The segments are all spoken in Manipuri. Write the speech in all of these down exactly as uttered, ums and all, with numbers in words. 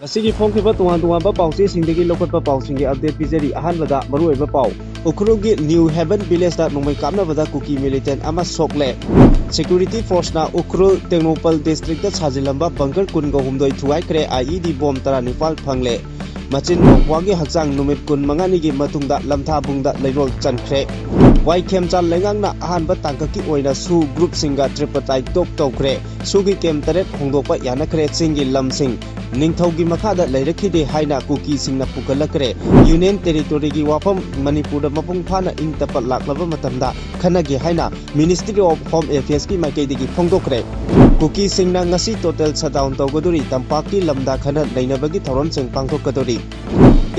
ꯑꯁꯤꯒꯤ ꯐꯣꯡꯈꯤꯕ ꯇꯣꯉꯥꯟ ꯇꯣꯉꯥꯟꯕ ꯄꯥꯎꯆꯦꯁꯤꯡꯗꯒꯤ ꯂꯧꯈꯠꯄ ꯄꯥꯎꯁꯤꯡꯒꯤ update ꯄꯤꯖꯔꯤ꯫ ꯑꯍꯥꯟꯕꯗ ꯃꯔꯨꯑꯣꯏꯕ ꯄꯥꯎ꯫ ꯎꯈ꯭ꯔꯨꯜꯒꯤ New Haven Village ꯇ ꯅꯣꯡꯃꯩ ꯀꯥꯞꯅꯕꯗ ꯀꯨꯀꯤ militant ꯑꯃ ꯁꯣꯛꯂꯦ꯫ Security force ꯅ ꯎꯈ꯭ꯔꯨꯜ ꯇꯦꯡꯅꯧꯄꯜ district ꯇ ꯁꯥꯖꯤꯜꯂꯝꯕ bunker ꯀꯨꯟꯒ ꯍꯨꯝꯗꯣꯏ ꯊꯨꯒꯥꯏꯈ꯭ꯔꯦ꯫ IED bomb ꯇꯔꯥꯅꯤꯄꯥꯜ ꯐꯪꯂꯦ꯫ ꯃꯆꯤꯟ ꯃꯧꯄ꯭ꯋꯥꯒꯤ ꯍꯛꯆꯥꯡ ꯅꯨꯃꯤꯠ ꯀꯨꯟꯃꯉꯥꯅꯤꯒꯤ ꯃꯇꯨꯡꯗ ꯂꯝꯊꯥꯕꯨꯡꯗ ꯂꯩꯔꯣꯜ ꯆꯟꯈ꯭ꯔꯦ꯫ ꯋꯥꯏꯈꯦꯝꯆꯥꯜ ꯂꯩꯉꯥꯛꯅ ꯑꯍꯥꯟꯕ ꯇꯥꯡꯀꯛꯀꯤ ꯑꯣꯏꯅ SoO group ꯁꯤꯡꯒ tripartite talk ꯇꯧꯈ꯭ꯔꯦ꯫ SoO ꯒꯤ camp ꯇꯔꯦꯠ ꯍꯣꯡꯗꯣꯛꯄ ꯌꯥꯅꯈ꯭ꯔꯦ꯫ ꯆꯤꯡꯒꯤ ꯂꯝꯁꯤꯡ ꯅꯤꯡꯊꯧꯒꯤ ꯃꯈꯥꯗ ꯂꯩꯔꯛꯈꯤꯗꯦ ꯍꯥꯏꯅ ꯀꯨꯀꯤꯁꯤꯡꯅ ꯄꯨꯈꯠꯂꯛꯈ꯭ꯔꯦ꯫ Union territory ꯒꯤ ꯋꯥꯐꯝ ꯃꯅꯤꯄꯨꯔꯗ ꯃꯄꯨꯡ ꯐꯥꯅ ꯏꯪ ꯇꯞꯄ ꯂꯥꯛꯂꯕ ꯃꯇꯝꯗ ꯈꯟꯅꯒꯦ ꯍꯥꯏꯅ Ministry of Home Affairs ꯀꯤ ꯃꯥꯏꯀꯩꯗꯒꯤ ꯐꯣꯡꯗꯣꯛꯈ꯭ꯔꯦ꯫ ꯀꯨꯀꯤꯁꯤꯡꯅ ꯉꯁꯤ total shutdown ꯇꯧꯒꯗꯣꯔꯤ꯫ ꯇꯝꯄꯥꯛꯀꯤ ꯂꯝꯗ ꯈꯟꯅ ꯅꯩꯅꯕꯒꯤ ꯊꯧꯔꯝꯁꯤꯡ ꯄꯥꯡꯊꯣꯛꯀꯗꯣꯔꯤ꯫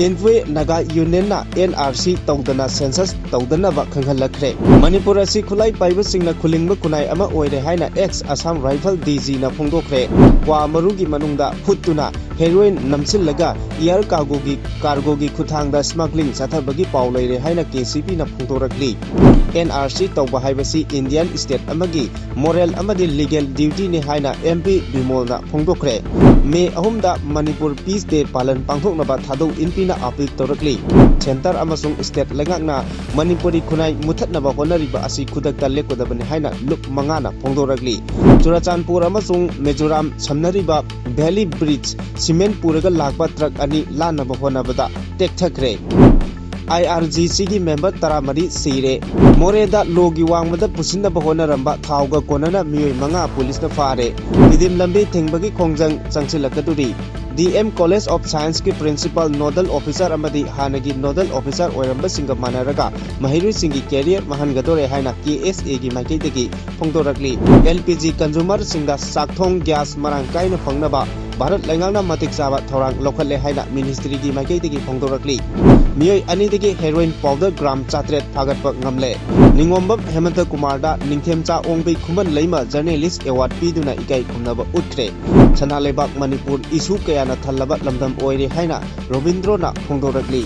Inphuye Naga Union ꯅ NRC ꯇꯧꯗꯅ census ꯇꯧꯗꯅꯕ ꯈꯪꯍꯜꯂꯛꯈ꯭ꯔꯦ꯫ ꯃꯅꯤꯄꯨꯔ ꯑꯁꯤ ꯈꯨꯠꯂꯥꯏ ꯄꯥꯏꯕꯁꯤꯡꯅ ꯈꯨꯂꯤꯡꯕ ꯈꯨꯟꯅꯥꯏ ꯑꯃ ꯑꯣꯏꯔꯦ ꯍꯥꯏꯅ ex Assam Rifle DG ꯅ ꯐꯣꯡꯗꯣꯛꯈ꯭ꯔꯦ꯫ ꯀ꯭ꯋꯥ ꯃꯔꯨꯒꯤ ꯃꯅꯨꯡꯗ ꯐꯨꯠꯇꯨꯅ heroin ꯅꯝꯁꯤꯜꯂꯒ air cargo ꯒꯤ, cargo ꯒꯤ ꯈꯨꯠꯊꯥꯡꯗ smuggling ꯆꯠꯊꯕꯒꯤ ꯄꯥꯎ ꯂꯩꯔꯦ ꯍꯥꯏꯅ KCB ꯅ ꯐꯣꯡꯗꯣꯔꯛꯂꯤ꯫ NRC ꯇꯧꯕ ꯍꯥꯏꯕꯁꯤ Indian state ꯑꯃꯒꯤ moral ꯑꯃꯗꯤ legal duty ꯅꯤ ꯍꯥꯏꯅ MP ꯕꯤꯃꯣꯜꯅ ꯐꯣꯡꯗꯣꯛꯈ꯭ꯔꯦ꯫ May ꯑꯍꯨꯝꯗ ꯃꯅꯤꯄꯨꯔ Peace Day ꯄꯥꯂꯟ ꯄꯥꯡꯊꯣꯛꯅꯕ ꯊꯥꯗꯧ ꯏꯟꯄꯤꯅ appeal ꯇꯧꯔꯛꯂꯤ꯫ Centre ꯑꯃꯁꯨꯡ state ꯂꯩꯉꯥꯛꯅ ꯃꯅꯤꯄꯨꯔꯤ ꯈꯨꯟꯅꯥꯏ ꯃꯨꯊꯠꯅꯕ ꯍꯣꯠꯅꯔꯤꯕ ꯑꯁꯤ ꯈꯨꯗꯛꯇ ꯂꯦꯞꯀꯗꯕꯅꯤ ꯍꯥꯏꯅ ꯂꯨꯞ ꯃꯉꯥꯅ ꯐꯣꯡꯗꯣꯔꯛꯂꯤ꯫ ꯆꯨꯔꯥꯆꯥꯟꯄꯨꯔ ꯑꯃꯁꯨꯡ ꯃꯤꯖꯣꯔꯥꯝ ꯁꯝꯅꯔꯤꯕ Valley Bridge cement ꯄꯨꯔꯒ ꯂꯥꯛꯄ truck ꯑꯅꯤ ꯂꯥꯟꯅꯕ ꯍꯣꯠꯅꯕꯗ ꯇꯦꯛꯊꯈ꯭ꯔꯦ꯫ IRGC ꯒꯤ member ꯇꯔꯥꯃꯔꯤ ꯁꯤꯔꯦ꯫ ꯃꯣꯔꯦꯗ ꯂꯣꯒꯤ ꯋꯥꯡꯃꯗ ꯄꯨꯁꯤꯟꯅꯕ ꯍꯣꯠꯅꯔꯝꯕ ꯊꯥꯎꯒ ꯀꯣꯟꯅꯅ ꯃꯤꯑꯣꯏ ꯃꯉꯥ ꯄꯨꯂꯤꯁꯅ ꯐꯥꯔꯦ꯫ ꯇꯤꯗꯤꯝ ꯂꯝꯕꯤ ꯊꯤꯡꯕꯒꯤ ꯈꯣꯡꯖꯪ ꯆꯪꯁꯤꯜꯂꯛꯀꯗꯧꯔꯤ꯫ DM College of Science ꯀꯤ principal, nodal officer ꯑꯃꯗꯤ ꯍꯥꯟꯅꯒꯤ nodal officer ꯑꯣꯏꯔꯝꯕꯁꯤꯡꯒ ꯃꯥꯟꯅꯔꯒ ꯃꯍꯩꯔꯣꯏꯁꯤꯡꯒꯤ career ꯃꯥꯡꯍꯟꯒꯗꯧꯔꯦ ꯍꯥꯏꯅ KSA ꯒꯤ ꯃꯥꯏꯀꯩꯗꯒꯤ ꯐꯣꯡꯗꯣꯔꯛꯂꯤ꯫ LPG consumer ꯁꯤꯡꯗ ꯆꯥꯛꯊꯣꯡ gas ꯃꯔꯥꯡ ꯀꯥꯏꯅ ꯐꯪꯅꯕ ꯚꯥꯔꯠ ꯂꯩꯉꯥꯛꯅ ꯃꯇꯤꯛ ꯆꯥꯕ ꯊꯧꯔꯥꯡ ꯂꯧꯈꯠꯂꯦ ꯍꯥꯏꯅ ministry ꯒꯤ ꯃꯥꯏꯀꯩꯗꯒꯤ ꯐꯣꯡꯗꯣꯔꯛꯂꯤ꯫ ꯃꯤꯑꯣꯏ ꯑꯅꯤꯗꯒꯤ heroin powder gram ꯆꯥꯇꯔꯦꯠ ꯐꯥꯒꯠꯄ ꯉꯝꯂꯦ꯫ ꯅꯤꯡꯉꯣꯝꯕꯝ ꯍꯦꯃꯟꯇ ꯀꯨꯃꯥꯔꯗ ꯅꯤꯡꯊꯦꯝꯆꯥ ꯑꯣꯡꯕꯤ ꯈꯨꯃꯟ ꯂꯩꯃ journalist award ꯄꯤꯗꯨꯅ ꯏꯀꯥꯏ ꯈꯨꯝꯅꯕ ꯎꯠꯈ꯭ꯔꯦ꯫ ꯁꯅꯥ ꯂꯩꯕꯥꯛ ꯃꯅꯤꯄꯨꯔ issue ꯀꯌꯥꯅ ꯊꯜꯂꯕ ꯂꯝꯗꯝ ꯑꯣꯏꯔꯦ ꯍꯥꯏꯅ ꯔꯣꯕꯤꯟꯗ꯭ꯔꯣꯅ ꯐꯣꯡꯗꯣꯔꯛꯂꯤ꯫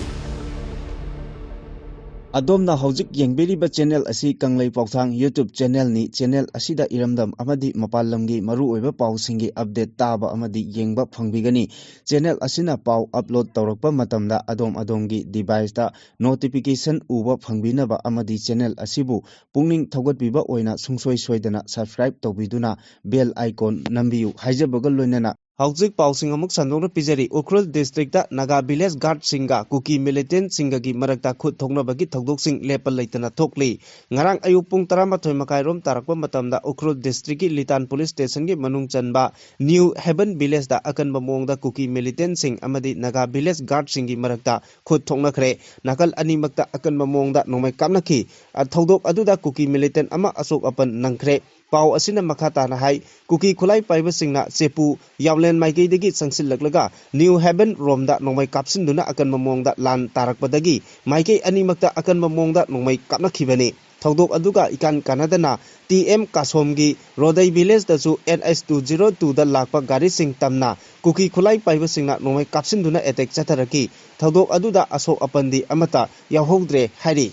ꯑꯗꯣꯝꯅ ꯍꯧꯖꯤꯛ ꯌꯦꯡꯕꯤꯔꯤꯕ ꯆꯦꯅꯦꯜ ꯑꯁꯤ ꯀꯪꯂꯩ ꯄꯥꯎꯊꯥꯡ YouTube ꯆꯦꯅꯦꯜꯅꯤ꯫ ꯆꯦꯅꯦꯜ ꯑꯁꯤꯗ ꯏꯔꯝꯗꯝ ꯑꯃꯗꯤ ꯃꯄꯥꯟ ꯂꯝꯒꯤ ꯃꯔꯨꯑꯣꯏꯕ ꯄꯥꯎꯁꯤꯡꯒꯤ ꯑꯞꯗꯦꯠ ꯇꯥꯕ ꯑꯃꯗꯤ ꯌꯦꯡꯕ ꯐꯪꯕꯤꯒꯅꯤ꯫ ꯆꯦꯅꯦꯜ ꯑꯁꯤꯅ ꯄꯥꯎ ꯑꯞꯂꯣꯗ ꯇꯧꯔꯛꯄ ꯃꯇꯝꯗ ꯑꯗꯣꯝ ꯑꯗꯣꯝꯒꯤ ꯗꯤꯚꯥꯏꯁꯇ ꯅꯣꯇꯤꯐꯤꯀꯦꯁꯟ ꯎꯕ ꯐꯪꯕꯤꯅꯕ ꯑꯃꯗꯤ ꯆꯦꯅꯦꯜ ꯑꯁꯤꯕꯨ ꯄꯨꯛꯅꯤꯡ ꯊꯧꯒꯠꯄꯤꯕ ꯑꯣꯏꯅ ꯁꯨꯡꯁꯣꯏ ꯁꯣꯏꯗꯅ ꯁꯕꯁꯀ꯭ꯔꯥꯏꯕ ꯇꯧꯕꯤꯗꯨꯅ ꯕꯦꯜ ꯑꯥꯏꯀꯣꯟ ꯅꯝꯕꯤꯌꯨ ꯍꯥꯏꯖꯕꯒ ꯂꯣꯏꯅꯅ ꯍꯧꯖꯤꯛ ꯄꯥꯎꯁꯤꯡ ꯑꯃꯨꯛ ꯁꯟꯗꯣꯛꯅ ꯄꯤꯖꯔꯤ꯫ ꯎꯈ꯭ꯔꯨꯜ ꯗꯤꯁꯇ꯭ꯔꯤꯛꯇ ꯅꯥꯒꯥ ꯚꯤꯂꯦꯖ ꯒꯥꯔꯗꯁꯤꯡꯒ ꯀꯨꯀꯤ ꯃꯤꯂꯤꯇꯦꯟꯠꯁꯤꯡꯒꯒꯤ ꯃꯔꯛꯇ ꯈꯨꯠ ꯊꯣꯛꯅꯕꯒꯤ ꯊꯧꯗꯣꯛꯁꯤꯡ ꯂꯦꯞꯄ ꯂꯩꯇꯅ ꯊꯣꯛꯂꯤ꯫ ꯉꯔꯥꯡ ꯑꯌꯨꯛ ꯄꯨꯡ ꯇꯔꯥꯃꯥꯊꯣꯏ ꯃꯈꯥꯏꯔꯣꯝ ꯇꯥꯔꯛꯄ ꯃꯇꯝꯗ ꯎꯈ꯭ꯔꯨꯜ ꯗꯤꯁꯇ꯭ꯔꯤꯛꯀꯤ ꯂꯤꯇꯥꯟ ꯄꯨꯂꯤꯁ ꯁ꯭ꯇꯦꯁꯟꯒꯤ ꯃꯅꯨꯡ ꯆꯟꯕ ꯅ꯭ꯌꯨ ꯍꯦꯕꯟ ꯚꯤꯂꯦꯖꯇ ꯑꯀꯟꯕ ꯃꯑꯣꯡꯗ ꯀꯨꯀꯤ ꯃꯤꯂꯤꯇꯦꯟꯠꯁꯤꯡ ꯑꯃꯗꯤ ꯅꯥꯒꯥ ꯚꯤꯂꯦꯖ ꯒꯥꯔꯗꯁꯤꯡꯒꯤ ꯃꯔꯛꯇ ꯈꯨꯠ ꯊꯣꯛꯅꯈ꯭ꯔꯦ꯫ ꯅꯥꯀꯜ ꯑꯅꯤꯃꯛꯇ ꯑꯀꯟꯕ ꯃꯑꯣꯡꯗ ꯅꯣꯡꯃꯩ ꯀꯥꯞꯅꯈꯤ꯫ ꯑ, ꯊꯧꯗꯣꯛ ꯑꯗꯨꯗ ꯀꯨꯀꯤ ꯃꯤꯂꯤꯇꯦꯟꯠ ꯑꯃ ꯑꯁꯣꯛ ꯑꯄꯟ ꯅꯪꯈ꯭ꯔꯦ꯫ ꯄꯥꯎ ꯑꯁꯤꯅ ꯃꯈꯥ ꯇꯥꯅ ꯍꯥꯏ, ꯀꯨꯀꯤ ꯈꯨꯠꯂꯥꯏ ꯄꯥꯏꯕꯁꯤꯡꯅ ꯆꯦꯄꯨ ꯌꯥꯎꯂꯦꯟ ꯃꯥꯏꯀꯩꯗꯒꯤ ꯆꯪꯁꯤꯜꯂꯛꯂꯒ ꯅ꯭ꯌꯨ ꯍꯦꯕꯟ ꯔꯣꯝꯗ ꯅꯣꯡꯃꯩ ꯀꯥꯞꯁꯤꯟꯗꯨꯅ ꯑꯀꯟꯕ ꯃꯑꯣꯡꯗ ꯂꯥꯟ ꯇꯥꯔꯛꯄꯗꯒꯤ ꯃꯥꯏꯀꯩ ꯑꯅꯤꯃꯛꯇ ꯑꯀꯟꯕ ꯃꯑꯣꯡꯗ ꯅꯣꯡꯃꯩ ꯀꯥꯞꯅꯈꯤꯕꯅꯤ꯫ ꯊꯧꯗꯣꯛ ꯑꯗꯨꯒ ꯏꯀꯥꯟ ꯀꯥꯟꯅꯗꯅ ꯇꯤ ꯑꯦꯝ ꯀꯥꯁꯣꯝꯒꯤ ꯔꯣꯗꯩ ꯚꯤꯂꯦꯖꯇꯁꯨ ꯑꯦꯟ ꯑꯩꯆ ꯇꯨ ꯖꯤꯔꯣ ꯇꯨꯗ ꯂꯥꯛꯄ ꯒꯥꯔꯤꯁꯤꯡ ꯇꯝꯅ ꯀꯨꯀꯤ ꯈꯨꯠꯂꯥꯏ ꯄꯥꯏꯕꯁꯤꯡꯅ ꯅꯣꯡꯃꯩ ꯀꯥꯞꯁꯤꯟꯗꯨꯅ ꯑꯦꯇꯦꯛ ꯆꯠꯊꯔꯛꯈꯤ꯫ ꯊꯧꯗꯣꯛ ꯑꯗꯨꯗ ꯑꯁꯣꯛ ꯑꯄꯟꯗꯤ ꯑꯃꯠꯇ ꯌꯥꯎꯍꯧꯗ꯭ꯔꯦ ꯍꯥꯏꯔꯤ꯫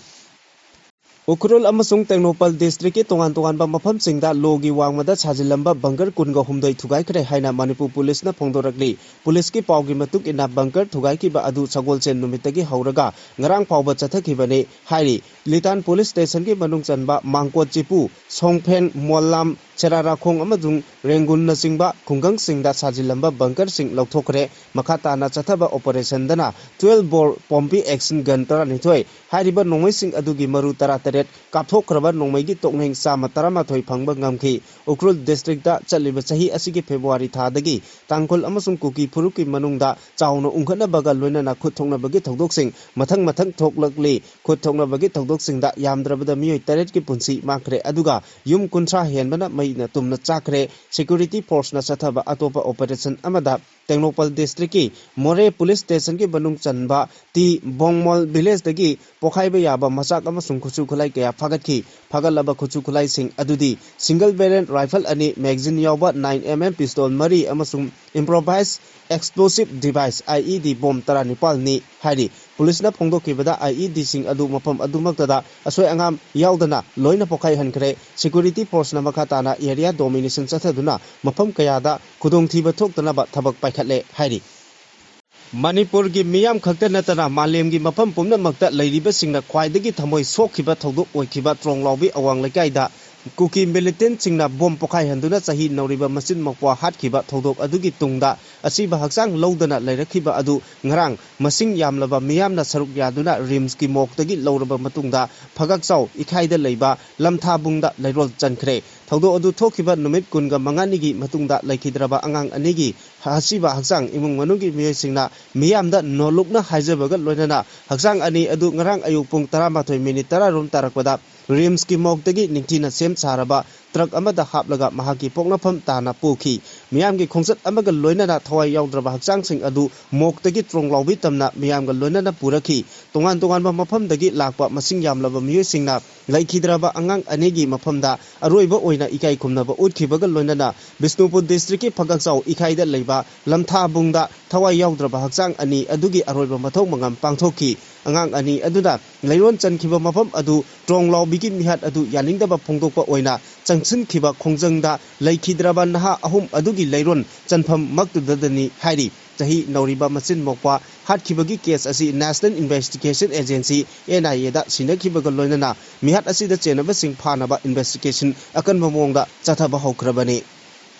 ꯎꯈ꯭ꯔꯨꯜ ꯑꯃꯁꯨꯡ ꯇꯦꯡꯅꯧꯄꯜ ꯗꯤꯁꯇ꯭ꯔꯤꯛꯀꯤ ꯇꯣꯉꯥꯟ ꯇꯣꯉꯥꯟꯕ ꯃꯐꯝꯁꯤꯡꯗ ꯂꯣꯒꯤ ꯋꯥꯡꯃꯗ ꯁꯥꯖꯤꯜꯂꯝꯕ ꯕꯪꯀꯔ ꯀꯨꯟꯒ ꯍꯨꯝꯗꯣꯏ ꯊꯨꯒꯥꯏꯈ꯭ꯔꯦ ꯍꯥꯏꯅ ꯃꯅꯤꯄꯨꯔ ꯄꯨꯂꯤꯁꯅ ꯐꯣꯡꯗꯣꯔꯛꯂꯤ꯫ ꯄꯨꯂꯤꯁꯀꯤ ꯄꯥꯎꯒꯤ ꯃꯇꯨꯡ ꯏꯟꯅ ꯕꯪꯀꯔ ꯊꯨꯒꯥꯏꯈꯤꯕ ꯑꯗꯨ ꯁꯒꯣꯜꯁꯦꯟ ꯅꯨꯃꯤꯠꯇꯒꯤ ꯍꯧꯔꯒ ꯉꯔꯥꯡ ꯐꯥꯎꯕ ꯆꯠꯊꯈꯤꯕꯅꯤ ꯍꯥꯏꯔꯤ꯫ ꯂꯤꯇꯥꯟ ꯄꯨꯂꯤꯁ ꯁ꯭ꯇꯦꯁꯟꯒꯤ ꯃꯅꯨꯡ ꯆꯟꯕ ꯃꯥꯡꯀꯣꯠ ꯆꯤꯄꯨ, ꯁꯣꯡꯐꯦꯟ, ꯃꯣꯜꯂꯥꯝ, ꯆꯦꯔꯥꯔꯥꯈꯣꯡ ꯑꯃꯁꯨꯡ ꯔꯦꯡꯒꯨꯟꯅꯆꯤꯡꯕ ꯈꯨꯡꯒꯪꯁꯤꯡꯗ ꯁꯥꯖꯤꯜꯂꯝꯕ ꯕꯪꯀꯔꯁꯤꯡ ꯂꯧꯊꯣꯛꯈ꯭ꯔꯦ꯫ ꯃꯈꯥ ꯇꯥꯅ ꯆꯠꯊꯕ ꯑꯣꯄꯔꯦꯁꯟꯗꯅ ꯇ꯭ꯋꯦꯜꯐ ꯕꯣꯔ ꯄꯣꯝꯄꯤ ꯑꯦꯛꯁꯟ ꯒꯟ ꯇꯔꯥꯅꯤꯊꯣꯏ ꯍꯥꯏꯔꯤꯕ ꯅꯣꯡꯃꯩꯁꯤꯡ ꯑꯗꯨꯒꯤ ꯃꯔꯨ ꯇꯔꯥꯇꯔꯦꯠ ꯀꯥꯞꯊꯣꯛꯈ꯭ꯔꯕ ꯅꯣꯡꯃꯩꯒꯤ ꯇꯣꯛꯅꯦꯡ ꯆꯥꯝꯃ ꯇꯔꯥꯃꯥꯊꯣꯏ ꯐꯪꯕ ꯉꯝꯈꯤ꯫ ꯎꯈ꯭ꯔꯨꯜ ꯗꯤꯁꯇ꯭ꯔꯤꯛꯇ ꯆꯠꯂꯤꯕ ꯆꯍꯤ ꯑꯁꯤꯒꯤ ꯐꯦꯕ꯭ꯔꯨꯋꯥꯔꯤ ꯊꯥꯗꯒꯤ ꯇꯥꯡꯈꯨꯜ ꯑꯃꯁꯨꯡ ꯀꯨꯀꯤ ꯐꯨꯔꯨꯞꯀꯤ ꯃꯅꯨꯡꯗ ꯆꯥꯎꯅ ꯎꯪꯈꯠꯅꯕꯒ ꯂꯣꯏꯅꯅ ꯈꯨꯠ ꯊꯣꯛꯅꯕꯒꯤ ꯊꯧꯗꯣꯛꯁꯤꯡ ꯃꯊꯪ ꯃꯊꯪ ꯊꯣꯛꯂꯛꯂꯤ꯫ ꯈꯨꯠ ꯊꯣꯛꯅꯕꯒꯤ ꯊꯧꯗꯣꯛꯁꯤꯡꯗ ꯌꯥꯝꯗ꯭ꯔꯕꯗ ꯃꯤꯑꯣꯏ ꯇꯔꯦꯠꯀꯤ ꯄꯨꯟꯁꯤ ꯃꯥꯡꯈ꯭ꯔꯦ, ꯑꯗꯨꯒ ꯌꯨꯝ ꯀꯨꯟꯊ꯭ꯔꯥ ꯍꯦꯟꯕꯅ ꯃꯩꯅ ꯇꯨꯝꯅ ꯆꯥꯛꯈ꯭ꯔꯦ꯫ ꯁꯦꯀ꯭ꯌꯨꯔꯤꯇꯤ ꯐꯣꯔꯁꯅ ꯆꯠꯊꯕ ꯑꯇꯣꯞꯄ ꯑꯣꯄꯔꯦꯁꯟ ꯑꯃꯗ ꯇꯦꯡꯅꯧꯄꯜ ꯗꯤꯁꯇ꯭ꯔꯤꯛꯀꯤ ꯃꯣꯔꯦ ꯄꯨꯂꯤꯁ ꯁ꯭ꯇꯦꯁꯟꯒꯤ ꯃꯅꯨꯡ ꯆꯟꯕ ꯇꯤ ꯕꯣꯡꯃꯣꯜ ꯚꯤꯂꯦꯖꯇꯒꯤ ꯄꯣꯈꯥꯏꯕ ꯌꯥꯕ ꯃꯆꯥꯛ ꯑꯃꯁꯨꯡ ꯈꯨꯠꯁꯨ ꯈꯨꯠꯂꯥꯏ ꯀꯌꯥ ꯐꯥꯒꯠꯈꯤ꯫ ꯐꯥꯒꯠꯂꯕ ꯈꯨꯠꯁꯨ ꯈꯨꯠꯂꯥꯏꯁꯤꯡ ꯑꯗꯨꯗꯤ ꯁꯤꯡꯒꯜ ꯕꯦꯔꯦꯜ ꯔꯥꯏꯐꯜ ꯑꯅꯤ, ꯃꯦꯒꯥꯖꯤꯟ ꯌꯥꯎꯕ ꯅꯥꯏꯟ ꯑꯦꯝ ꯑꯦꯝ ꯄꯤꯁꯇꯣꯜ ꯃꯔꯤ ꯑꯃꯁꯨꯡ ꯏꯝꯄ꯭ꯔꯣꯚꯥꯏꯖ ꯑꯦꯛꯁꯄ꯭ꯂꯣꯁꯤꯚ ꯗꯤꯚꯥꯏꯁ, ꯑꯥꯏ ꯏ ꯗꯤ, ꯕꯣꯝ ꯇꯔꯥꯅꯤꯄꯥꯜꯅꯤ ꯍꯥꯏꯔꯤ꯫ ꯄꯨꯂꯤꯁꯅ ꯐꯣꯡꯗꯣꯛꯈꯤꯕꯗ, IEDꯁꯤꯡ ꯑꯗꯨ ꯃꯐꯝ ꯑꯗꯨꯃꯛꯇꯗ ꯑꯁꯣꯏ ꯑꯉꯥꯝ ꯌꯥꯎꯗꯅ ꯂꯣꯏꯅ ꯄꯣꯈꯥꯏꯍꯟꯈ꯭ꯔꯦ꯫ Security forceꯅ ꯃꯈꯥ ꯇꯥꯅ area dominationꯁꯦ ꯆꯠꯊꯗꯨꯅ ꯃꯐꯝ ꯀꯌꯥꯗ ꯈꯨꯗꯣꯡꯊꯤꯕ ꯊꯣꯛꯇꯅꯕ ꯊꯕꯛ ꯄꯥꯏꯈꯠꯂꯦ ꯍꯥꯏꯔꯤ꯫ ꯃꯅꯤꯄꯨꯔꯒꯤ ꯃꯤꯌꯥꯝ ꯈꯛꯇ ꯅꯠꯇꯅ ꯃꯥꯂꯦꯝꯒꯤ ꯃꯐꯝ ꯄꯨꯝꯅꯃꯛꯇ ꯂꯩꯔꯤꯕꯁꯤꯡꯅ ꯈ꯭ꯋꯥꯏꯗꯒꯤ ꯊꯃꯣꯏ ꯁꯣꯛꯈꯤꯕ ꯊꯧꯗꯣꯛ ꯑꯣꯏꯈꯤꯕ ꯇ꯭ꯔꯣꯡꯂꯥꯎꯕꯤ ꯑꯋꯥꯡ ꯂꯩꯀꯥꯏꯗ ꯀꯨꯀꯤ militantꯁꯤꯡꯅ ꯕꯣꯝ ꯄꯣꯈꯥꯏꯍꯟꯗꯨꯅ ꯆꯍꯤ ꯅꯧꯔꯤꯕ ꯃꯆꯤꯟ ꯃꯧꯄ꯭ꯋꯥ ꯍꯥꯠꯈꯤꯕ ꯊꯧꯗꯣꯛ ꯑꯗꯨꯒꯤ ꯇꯨꯡꯗ ꯑꯁꯤꯕ ꯍꯛꯆꯥꯡ ꯂꯧꯗꯅ ꯂꯩꯔꯛꯈꯤꯕ ꯑꯗꯨ ꯉꯔꯥꯡ ꯃꯁꯤꯡ ꯌꯥꯝꯂꯕ ꯃꯤꯌꯥꯝꯅ ꯁꯔꯨꯛ ꯌꯥꯗꯨꯅ RIMSꯀꯤ morgueꯇꯒꯤ ꯂꯧꯔꯕ ꯃꯇꯨꯡꯗ ꯐꯒꯛꯆꯥꯎ ꯏꯈꯥꯏꯗ ꯂꯩꯕ ꯂꯝꯊꯥꯕꯨꯡꯗ ꯂꯩꯔꯣꯜ ꯆꯟꯈ꯭ꯔꯦ꯫ ꯊꯧꯗꯣꯛ ꯑꯗꯨ ꯊꯣꯛꯈꯤꯕ ꯅꯨꯃꯤꯠ ꯀꯨꯟꯒ ꯃꯉꯥꯅꯤꯒꯤ ꯃꯇꯨꯡꯗ ꯂꯩꯈꯤꯗ꯭ꯔꯕ ꯑꯉꯥꯡ ꯑꯅꯤꯒꯤ ꯑꯁꯤꯕ ꯍꯛꯆꯥꯡ ꯏꯃꯨꯡ ꯃꯅꯨꯡꯒꯤ ꯃꯤꯑꯣꯏꯁꯤꯡꯅ ꯃꯤꯌꯥꯝꯗ ꯅꯣꯜꯂꯨꯛꯅ ꯍꯥꯏꯖꯕꯒ ꯂꯣꯏꯅꯅ ꯍꯛꯆꯥꯡ ꯑꯅꯤ ꯑꯗꯨ ꯉꯔꯥꯡ ꯑꯌꯨꯛ ꯄꯨꯡ ꯇꯔꯥꯃꯥꯊꯣꯏ ꯃꯤꯅꯤꯠ ꯇꯔꯥ ꯔꯣꯝ ꯇꯥꯔꯛꯄꯗ RIMSꯀꯤ morgueꯇꯒꯤ ꯅꯤꯡꯊꯤꯅ ꯁꯦꯝ ꯁꯥꯔꯕ truck ꯑꯃꯗ ꯍꯥꯞꯂꯒ ꯃꯍꯥꯛꯀꯤ ꯄꯣꯛꯅꯐꯝ ꯇꯥꯅ ꯄꯨꯈꯤ꯫ ꯃꯤꯌꯥꯝꯒꯤ ꯈꯣꯡꯆꯠ ꯑꯃꯒ ꯂꯣꯏꯅꯅ ꯊꯋꯥꯏ ꯌꯥꯎꯗ꯭ꯔꯕ ꯍꯛꯆꯥꯡꯁꯤꯡ ꯑꯗꯨ morgueꯇꯒꯤ ꯇ꯭ꯔꯣꯡꯂꯥꯎꯕꯤ ꯇꯝꯅ ꯃꯤꯌꯥꯝꯒ ꯂꯣꯏꯅꯅ ꯄꯨꯔꯛꯈꯤ꯫ ꯇꯣꯉꯥꯟ ꯇꯣꯉꯥꯟꯕ ꯃꯐꯝꯗꯒꯤ ꯂꯥꯛꯄ ꯃꯁꯤꯡ ꯌꯥꯝꯂꯕ ꯃꯤꯑꯣꯏꯁꯤꯡꯅ ꯂꯩꯈꯤꯗ꯭ꯔꯕ ꯑꯉꯥꯡ ꯑꯅꯤꯒꯤ ꯃꯐꯝꯗ ꯑꯔꯣꯏꯕ ꯑꯣꯏꯅ ꯏꯀꯥꯏ ꯈꯨꯝꯅꯕ ꯎꯠꯈꯤꯕꯒ ꯂꯣꯏꯅꯅ ꯕꯤꯁꯅꯨꯄꯨꯔ districtꯀꯤ ꯐꯒꯛꯆꯥꯎ ꯏꯈꯥꯏꯗ ꯂꯩꯕ ꯂꯝꯊꯥꯕꯨꯡꯗ ꯊꯋꯥꯏ ꯌꯥꯎꯗ꯭ꯔꯕ ꯍꯛꯆꯥꯡ ꯑꯅꯤ ꯑꯗꯨꯒꯤ ꯑꯔꯣꯏꯕ ꯃꯊꯧ ꯃꯉꯝ ꯄꯥꯡꯊꯣꯛꯈꯤ꯫ ꯑꯉꯥꯡ ꯑꯅꯤ ꯑꯗꯨꯅ ꯂꯩꯔꯣꯟ ꯆꯟꯈꯤꯕ ꯃꯐꯝ ꯑꯗꯨ ꯇ꯭ꯔꯣꯡꯂꯥꯎꯕꯤꯒꯤ ꯃꯤꯍꯥꯠ ꯑꯗꯨ ꯌꯥꯅꯤꯡꯗꯕ ꯐꯣꯡꯗꯣꯛꯄ ꯑꯣꯏꯅ ꯆꯪꯁꯤꯟꯈꯤꯕ ꯈꯣꯡꯖꯪꯗ ꯂꯩꯈꯤꯗ꯭ꯔꯕ ꯅꯍꯥ ꯑꯍꯨꯝ ꯑꯗꯨꯒꯤ ꯂꯩꯔꯣꯟ ꯆꯟꯐꯝ ꯃꯛꯇꯨꯗꯅꯤ ꯍꯥꯏꯔꯤ꯫ ꯆꯍꯤ ꯅꯧꯔꯤꯕ ꯃꯆꯤꯟ ꯃꯧꯄ꯭ꯋꯥ ꯍꯥꯠꯈꯤꯕꯒꯤ case ꯑꯁꯤ National Investigation Agency, NIAꯗ ꯁꯤꯟꯅꯈꯤꯕꯒ ꯂꯣꯏꯅꯅ ꯃꯤꯍꯥꯠ ꯑꯁꯤꯗ ꯆꯦꯟꯅꯕꯁꯤꯡ ꯐꯥꯅꯕ investigation ꯑꯀꯟꯕ ꯃꯑꯣꯡꯗ ꯆꯠꯊꯕ ꯍꯧꯈ꯭ꯔꯕꯅꯤ꯫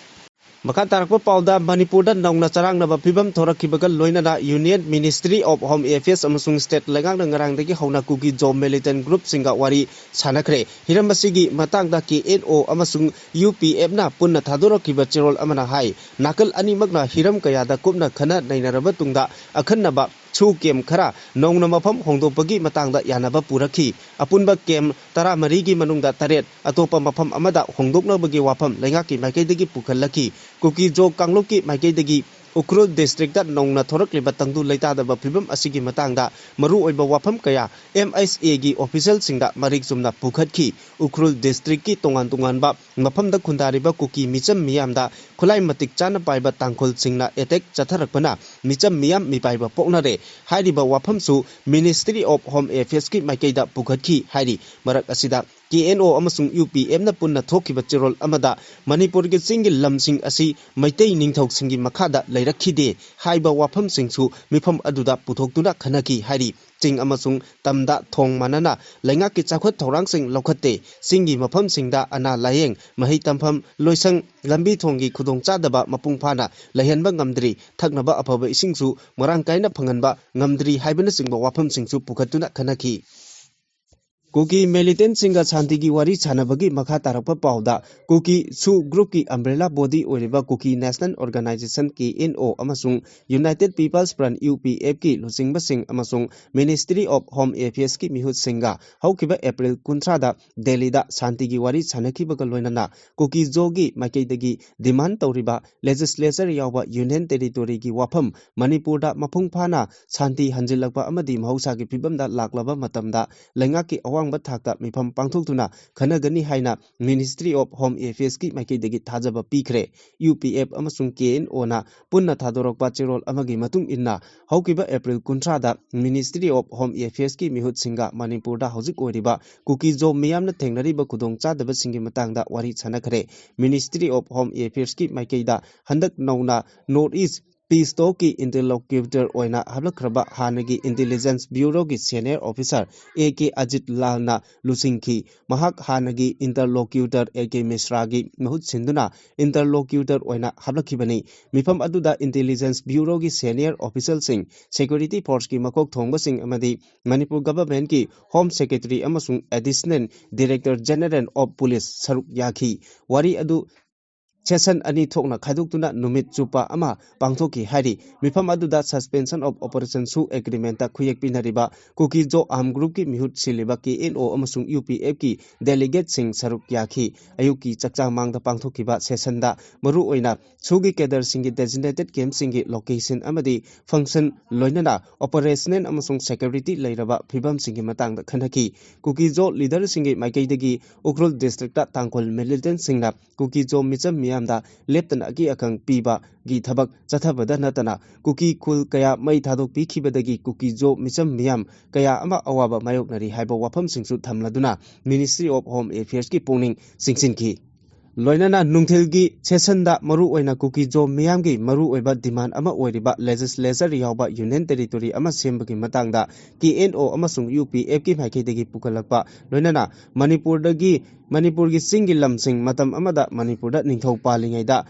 ꯃꯈꯥ ꯇꯥꯔꯛꯄ ꯄꯥꯎꯗ, ꯃꯅꯤꯄꯨꯔꯗ ꯅꯧꯅ ꯆꯔꯥꯡꯅꯕ ꯐꯤꯕꯝ ꯊꯣꯔꯛꯈꯤꯕꯒ ꯂꯣꯏꯅꯅ Union Ministry of Home Affairs ꯑꯃꯁꯨꯡ state ꯂꯩꯉꯥꯛꯅ ꯉꯔꯥꯡꯗꯒꯤ ꯍꯧꯅ ꯀꯨꯀꯤ ꯖꯣ militant groupꯁꯤꯡꯒ ꯋꯥꯔꯤ ꯁꯥꯟꯅꯈ꯭ꯔꯦ꯫ ꯍꯤꯔꯝ ꯑꯁꯤꯒꯤ ꯃꯇꯥꯡꯗ KNO ꯑꯃꯁꯨꯡ UPFꯅ ꯄꯨꯟꯅ ꯊꯥꯗꯣꯔꯛꯈꯤꯕ ꯆꯦꯔꯣꯜ ꯑꯃꯅ ꯍꯥꯏ, ꯅꯥꯀꯜ ꯑꯅꯤꯃꯛꯅ ꯍꯤꯔꯝ ꯀꯌꯥꯗ ꯀꯨꯞꯅ ꯈꯟꯅ ꯅꯩꯅꯔꯕ ꯇꯨꯡꯗ ꯑꯈꯟꯅꯕ ꯁꯨ camp ꯈꯔ ꯅꯧꯅ ꯃꯐꯝ ꯍꯣꯡꯗꯣꯛꯄꯒꯤ ꯃꯇꯥꯡꯗ ꯌꯥꯅꯕ ꯄꯨꯔꯛꯈꯤ꯫ ꯑꯄꯨꯟꯕ camp ꯇꯔꯥꯃꯔꯤꯒꯤ ꯃꯅꯨꯡꯗ ꯇꯔꯦꯠ ꯑꯇꯣꯞꯄ ꯃꯐꯝ ꯑꯃꯗ ꯍꯣꯡꯗꯣꯛꯅꯕꯒꯤ ꯋꯥꯐꯝ ꯂꯩꯉꯥꯛꯀꯤ ꯃꯥꯏꯀꯩꯗꯒꯤ ꯄꯨꯈꯠꯂꯛꯈꯤ꯫ ꯀꯨꯀꯤ ꯖꯣ ꯀꯥꯡꯂꯨꯞꯀꯤ ꯃꯥꯏꯀꯩꯗꯒꯤ ꯎꯈ꯭ꯔꯨꯜ ꯗꯤꯁꯇ꯭ꯔꯤꯛꯇ ꯅꯧꯅ ꯊꯣꯔꯛꯂꯤꯕ ꯇꯪꯗꯨ ꯂꯩꯇꯥꯗꯕ ꯐꯤꯕꯝ ꯑꯁꯤꯒꯤ ꯃꯇꯥꯡꯗ ꯃꯔꯨꯑꯣꯏꯕ ꯋꯥꯐꯝ ꯀꯌꯥ ꯑꯦꯝ ꯑꯩꯆ ꯑꯦꯒꯤ ꯑꯣꯐꯤꯁꯤꯌꯦꯜꯁꯤꯡꯗ ꯃꯔꯤꯛ ꯆꯨꯝꯅ ꯄꯨꯈꯠꯈꯤ꯫ ꯎꯈ꯭ꯔꯨꯜ ꯗꯤꯁꯇ꯭ꯔꯤꯛꯀꯤ ꯇꯣꯉꯥꯟ ꯇꯣꯉꯥꯟꯕ ꯃꯐꯝꯗ ꯈꯨꯟꯗꯥꯔꯤꯕ ꯀꯨꯀꯤ ꯃꯤꯆꯝ ꯃꯤꯌꯥꯝꯗ ꯈꯨꯠꯂꯥꯏ ꯃꯇꯤꯛ ꯆꯥꯅ ꯄꯥꯏꯕ ꯇꯥꯡꯈꯨꯜꯁꯤꯡꯅ ꯑꯦꯇꯦꯛ ꯆꯠꯊꯔꯛꯄꯅ ꯃꯤꯆꯝ ꯃꯤꯌꯥꯝ ꯃꯤꯄꯥꯏꯕ ꯄꯣꯛꯅꯔꯦ꯫ ꯍꯥꯏꯔꯤꯕ ꯋꯥꯐꯝꯁꯨ Ministry of Home Affairsꯀꯤ ꯃꯥꯏꯀꯩꯗ ꯄꯨꯈꯠꯈꯤ ꯍꯥꯏꯔꯤ꯫ ꯃꯔꯛ ꯑꯁꯤꯗ ꯀꯦ ꯑꯦꯟ ꯑꯣ ꯑꯃꯁꯨꯡ ꯌꯨ ꯄꯤ ꯑꯦꯐꯅ ꯄꯨꯟꯅ ꯊꯣꯛꯈꯤꯕ ꯆꯦꯔꯣꯜ ꯑꯃꯗ ꯃꯅꯤꯄꯨꯔꯒꯤ ꯆꯤꯡꯒꯤ ꯂꯝꯁꯤꯡ ꯑꯁꯤ ꯃꯩꯇꯩ ꯅꯤꯡꯊꯧꯁꯤꯡꯒꯤ ꯃꯈꯥꯗ ꯂꯩꯔꯛꯈꯤꯗꯦ ꯍꯥꯏꯕ ꯋꯥꯐꯝꯁꯤꯡꯁꯨ ꯃꯤꯐꯝ ꯑꯗꯨꯗ ꯄꯨꯊꯣꯛꯇꯨꯅ ꯈꯟꯅꯈꯤ ꯍꯥꯏꯔꯤ꯫ ꯆꯤꯡ ꯑꯃꯁꯨꯡ ꯇꯝꯗ ꯊꯣꯡ ꯃꯥꯟꯅꯅ ꯂꯩꯉꯥꯛꯀꯤ ꯆꯥꯎꯈꯠ ꯊꯧꯔꯥꯡꯁꯤꯡ ꯂꯧꯈꯠꯇꯦ꯫ ꯆꯤꯡꯒꯤ ꯃꯐꯝꯁꯤꯡꯗ ꯑꯅꯥ ꯂꯥꯌꯦꯡ, ꯃꯍꯩ ꯇꯝꯐꯝ, ꯂꯣꯏꯁꯪ, ꯂꯝꯕꯤ ꯊꯣꯡꯒꯤ ꯈꯨꯗꯣꯡꯆꯥꯗꯕ ꯃꯄꯨꯡ ꯐꯥꯅ ꯂꯩꯍꯟꯕ ꯉꯝꯗ꯭ꯔꯤ, ꯊꯛꯅꯕ ꯑꯐꯕ ꯏꯁꯤꯡꯁꯨ ꯃꯔꯥꯡ ꯀꯥꯏꯅ ꯐꯪꯍꯟꯕ ꯉꯝꯗ꯭ꯔꯤ ꯍꯥꯏꯕꯅꯆꯤꯡꯕ ꯋꯥꯐꯝꯁꯤꯡꯁꯨ ꯄꯨꯈꯠꯇꯨꯅ ꯈꯟꯅꯈꯤ꯫ ꯀꯨꯀꯤ ꯃꯤꯂꯤꯇꯦꯟꯠꯁꯤꯡꯒ ꯁꯥꯟꯇꯤꯒꯤ ꯋꯥꯔꯤ ꯁꯥꯟꯅꯕꯒꯤ ꯃꯈꯥ ꯇꯥꯔꯛꯄ ꯄꯥꯎꯗ, ꯀꯨꯀꯤ ꯁꯨ ꯒ꯭ꯔꯨꯞꯀꯤ ꯑꯝꯕ꯭ꯔꯦꯂꯥ ꯕꯣꯗꯤ ꯑꯣꯏꯔꯤꯕ ꯀꯨꯀꯤ ꯅꯦꯁꯅꯦꯜ ꯑꯣꯔꯒꯅꯥꯏꯖꯦꯁꯟ ꯀꯦ ꯑꯦꯟ ꯑꯣ ꯑꯃꯁꯨꯡ ꯌꯨꯅꯥꯏꯇꯦꯗ ꯄꯤꯄꯜꯁ ꯐ꯭ꯔꯟꯠ ꯌꯨ ꯄꯤ ꯑꯦꯐꯀꯤ ꯂꯨꯆꯤꯡꯕꯁꯤꯡ ꯑꯃꯁꯨꯡ ꯃꯤꯅꯤꯁꯇ꯭ꯔꯤ ꯑꯣꯐ ꯍꯣꯝ ꯑꯦꯐꯤꯌꯔꯁꯀꯤ ꯃꯤꯍꯨꯠꯁꯤꯡꯒ ꯍꯧꯈꯤꯕ ꯑꯦꯄ꯭ꯔꯤꯜ ꯀꯨꯟꯊ꯭ꯔꯥꯗ ꯗꯦꯜꯂꯤꯗ ꯁꯥꯟꯇꯤꯒꯤ ꯋꯥꯔꯤ ꯁꯥꯟꯅꯈꯤꯕꯒ ꯂꯣꯏꯅꯅ ꯀꯨꯀꯤ ꯖꯣꯒꯤ ꯃꯥꯏꯀꯩꯗꯒꯤ ꯗꯤꯃꯥꯟ ꯇꯧꯔꯤꯕ ꯂꯦꯖꯤꯁꯂꯦꯆꯔ ꯌꯥꯎꯕ ꯌꯨꯅꯤꯌꯟ ꯇꯦꯔꯤꯇꯣꯔꯤꯒꯤ ꯋꯥꯐꯝ ꯃꯅꯤꯄꯨꯔꯗ ꯃꯄꯨꯡ ꯐꯥꯅ ꯁꯥꯟꯇꯤ ꯍꯟꯖꯤꯜꯂꯛꯄ ꯑꯃꯗꯤ ꯃꯍꯧꯁꯥꯒꯤ ꯐꯤꯕꯝꯗ ꯂꯥꯛꯂꯕ ꯃꯇꯝꯗ ꯂꯩꯉꯥꯛꯀꯤ ꯑꯋꯥꯡꯕ ꯊꯥꯛꯇ ꯃꯤꯐꯝ ꯄꯥꯡꯊꯣꯛꯇꯨꯅ ꯈꯟꯅꯒꯅꯤ ꯍꯥꯏꯅ ꯃꯤꯅꯤꯁꯇ꯭ꯔꯤ ꯑꯣꯐ ꯍꯣꯝ ꯑꯦꯐꯤꯌꯔꯁꯀꯤ ꯃꯥꯏꯀꯩꯗꯒꯤ ꯊꯥꯖꯕ ꯄꯤꯈ꯭ꯔꯦ꯫ ꯌꯨ ꯄꯤ ꯑꯦꯐ ꯑꯃꯁꯨꯡ ꯀꯦ ꯑꯦꯟ ꯑꯣꯅ ꯄꯨꯟꯅ ꯊꯥꯗꯣꯔꯛꯄ ꯆꯦꯔꯣꯜ ꯑꯃꯒꯤ ꯃꯇꯨꯡ ꯏꯟꯅ, ꯍꯧꯈꯤꯕ ꯑꯦꯄ꯭ꯔꯤꯜ ꯀꯨꯟꯊ꯭ꯔꯥꯗ ꯃꯤꯅꯤꯁꯇ꯭ꯔꯤ ꯑꯣꯐ ꯍꯣꯝ ꯑꯦꯐꯤꯌꯔꯁꯀꯤ ꯃꯤꯍꯨꯠꯁꯤꯡꯒ ꯃꯅꯤꯄꯨꯔꯗ ꯍꯧꯖꯤꯛ ꯑꯣꯏꯔꯤꯕ ꯀꯨꯀꯤ ꯖꯣ ꯃꯤꯌꯥꯝꯅ ꯊꯦꯡꯅꯔꯤꯕ ꯈꯨꯗꯣꯡꯆꯥꯗꯕꯁꯤꯡꯒꯤ ꯃꯇꯥꯡꯗ ꯋꯥꯔꯤ ꯁꯥꯟꯅꯈ꯭ꯔꯦ꯫ ꯃꯤꯅꯤꯁꯇ꯭ꯔꯤ ꯑꯣꯐ ꯍꯣꯝ ꯑꯦꯐꯤꯌꯔꯁꯀꯤ ꯃꯥꯏꯀꯩꯗ ꯍꯟꯗꯛ ꯅꯧꯅ ꯅꯣꯔꯠ ꯏꯁ ꯄꯤꯁ ꯇꯣꯛꯀꯤ ꯏꯟꯇꯔꯂꯣꯀ꯭ꯌꯨꯇꯔ ꯑꯣꯏꯅ ꯍꯥꯞꯂꯛꯈ꯭ꯔꯕ ꯍꯥꯟꯅꯒꯤ ꯏꯟꯇꯦꯂꯤꯖꯦꯟꯁ ꯕ꯭ꯌꯨꯔꯣꯒꯤ senior officer A K Ajit ꯂꯥꯜꯅ ꯂꯨꯆꯤꯡꯈꯤ꯫ ꯃꯍꯥꯛ ꯍꯥꯟꯅꯒꯤ ꯏꯟꯇꯔꯂꯣꯀ꯭ꯌꯨꯇꯔ ꯑꯦ ꯀꯦ ꯃꯤꯁ꯭ꯔꯥꯒꯤ ꯃꯍꯨꯠ ꯁꯤꯟꯗꯨꯅ ꯏꯟꯇꯔꯂꯣꯀ꯭ꯌꯨꯇꯔ ꯑꯣꯏꯅ ꯍꯥꯞꯂꯛꯈꯤꯕꯅꯤ꯫ ꯃꯤꯐꯝ ꯑꯗꯨꯗ ꯏꯟꯇꯦꯂꯤꯖꯦꯟꯁ ꯕ꯭ꯌꯨꯔꯣꯒꯤ ꯁꯦꯅꯤꯌꯔ ꯑꯣꯐꯤꯁꯤꯌꯦꯜꯁꯤꯡ, ꯁꯦꯀ꯭ꯌꯨꯔꯤꯇꯤ ꯐꯣꯔꯁꯀꯤ ꯃꯀꯣꯛ ꯊꯣꯡꯕꯁꯤꯡ ꯑꯃꯗꯤ ꯃꯅꯤꯄꯨꯔ ꯒꯚꯔꯟꯃꯦꯟꯠꯀꯤ ꯍꯣꯝ ꯁꯦꯀ꯭ꯔꯦꯇꯔꯤ ꯑꯃꯁꯨꯡ additional director general of police ꯁꯔꯨꯛ ꯌꯥꯈꯤ꯫ ꯋꯥꯔꯤ ꯑꯗꯨ session ꯑꯅꯤ ꯊꯣꯛꯅ ꯈꯥꯏꯗꯣꯛꯇꯨꯅ ꯅꯨꯃꯤꯠ ꯆꯨꯞꯄ ꯑꯃ ꯄꯥꯡꯊꯣꯛꯈꯤ ꯍꯥꯏꯔꯤ꯫ ꯃꯤꯐꯝ ꯑꯗꯨꯗ Suspension of Operation ꯁꯨ agreement ꯇ ꯈꯨꯌꯦꯛ ꯄꯤꯅꯔꯤꯕ ꯀꯨꯀꯤ ꯖꯣ armed group ꯀꯤ ꯃꯤꯍꯨꯠ ꯁꯤꯜꯂꯤꯕ K N O ꯑꯃꯁꯨꯡ U P F ꯀꯤ delegate ꯁꯤꯡ ꯁꯔꯨꯛ ꯌꯥꯈꯤ꯫ ꯑꯌꯨꯛꯀꯤ ꯆꯥꯛꯆꯥ ꯃꯥꯡꯗ ꯄꯥꯡꯊꯣꯛꯈꯤꯕ session ꯗ ꯃꯔꯨꯑꯣꯏꯅ SoO ꯒꯤ cadre ꯁꯤꯡꯒꯤ designated camp ꯁꯤꯡꯒꯤ location ꯑꯃꯗꯤ function, ꯂꯣꯏꯅꯅ operational ꯑꯃꯁꯨꯡ security ꯂꯩꯔꯕ ꯐꯤꯕꯝꯁꯤꯡꯒꯤ ꯃꯇꯥꯡꯗ ꯈꯟꯅꯈꯤ꯫ ꯀꯨꯀꯤ ꯖꯣ leader ꯁꯤꯡꯒꯤ ꯃꯥꯏꯀꯩꯗꯒꯤ ꯎꯈ꯭ꯔꯨꯜ district ꯇ ꯇꯥꯡꯈꯨꯜ militant ꯁꯤꯡꯅ ꯀꯨꯀꯤ ꯖꯣ ꯃꯤꯆꯝ ꯃꯤꯌꯥꯝꯗ ꯂꯦꯞꯇꯅ ꯑꯀꯤ ꯑꯈꯪ ꯄꯤꯕꯒꯤ ꯊꯕꯛ ꯆꯠꯊꯕꯗ ꯅꯠꯇꯅ, ꯀꯨꯀꯤ ꯈꯨꯜ ꯀꯌꯥ ꯃꯩ ꯊꯥꯗꯣꯛꯄꯤꯈꯤꯕꯗꯒꯤ ꯀꯨꯀꯤ ꯖꯣ ꯃꯤꯆꯝ ꯃꯤꯌꯥꯝ ꯀꯌꯥ ꯑꯃ ꯑꯋꯥꯕ ꯃꯥꯌꯣꯛꯅꯔꯤ ꯍꯥꯏꯕ ꯋꯥꯐꯝꯁꯤꯡꯁꯨ ꯊꯝꯂꯗꯨꯅ Ministry of Home Affairs ꯀꯤ ꯄꯨꯛꯅꯤꯡ ꯆꯤꯡꯁꯤꯟꯈꯤ꯫ ꯂꯣꯏꯅꯅ ꯅꯨꯡꯊꯤꯜꯒꯤ session ꯗ ꯃꯔꯨꯑꯣꯏꯅ ꯀꯨꯀꯤ ꯖꯣ ꯃꯤꯌꯥꯝꯒꯤ ꯃꯔꯨꯑꯣꯏꯕ demand ꯑꯃ ꯑꯣꯏꯔꯤꯕ legislature ꯌꯥꯎꯕ union territory ꯑꯃ ꯁꯦꯝꯕꯒꯤ ꯃꯇꯥꯡꯗ K N O ꯑꯃꯁꯨꯡ U P F ꯀꯤ ꯃꯥꯏꯀꯩꯗꯒꯤ ꯄꯨꯈꯠꯂꯛꯄ, ꯂꯣꯏꯅꯅ ꯃꯅꯤꯄꯨꯔꯗꯒꯤ, ꯃꯅꯤꯄꯨꯔꯒꯤ ꯆꯤꯡꯒꯤ ꯂꯝꯁꯤꯡ ꯃꯇꯝ ꯑꯃꯗ ꯃꯅꯤꯄꯨꯔꯗ ꯅꯤꯡꯊꯧ ꯄꯥꯜꯂꯤꯉꯩꯗ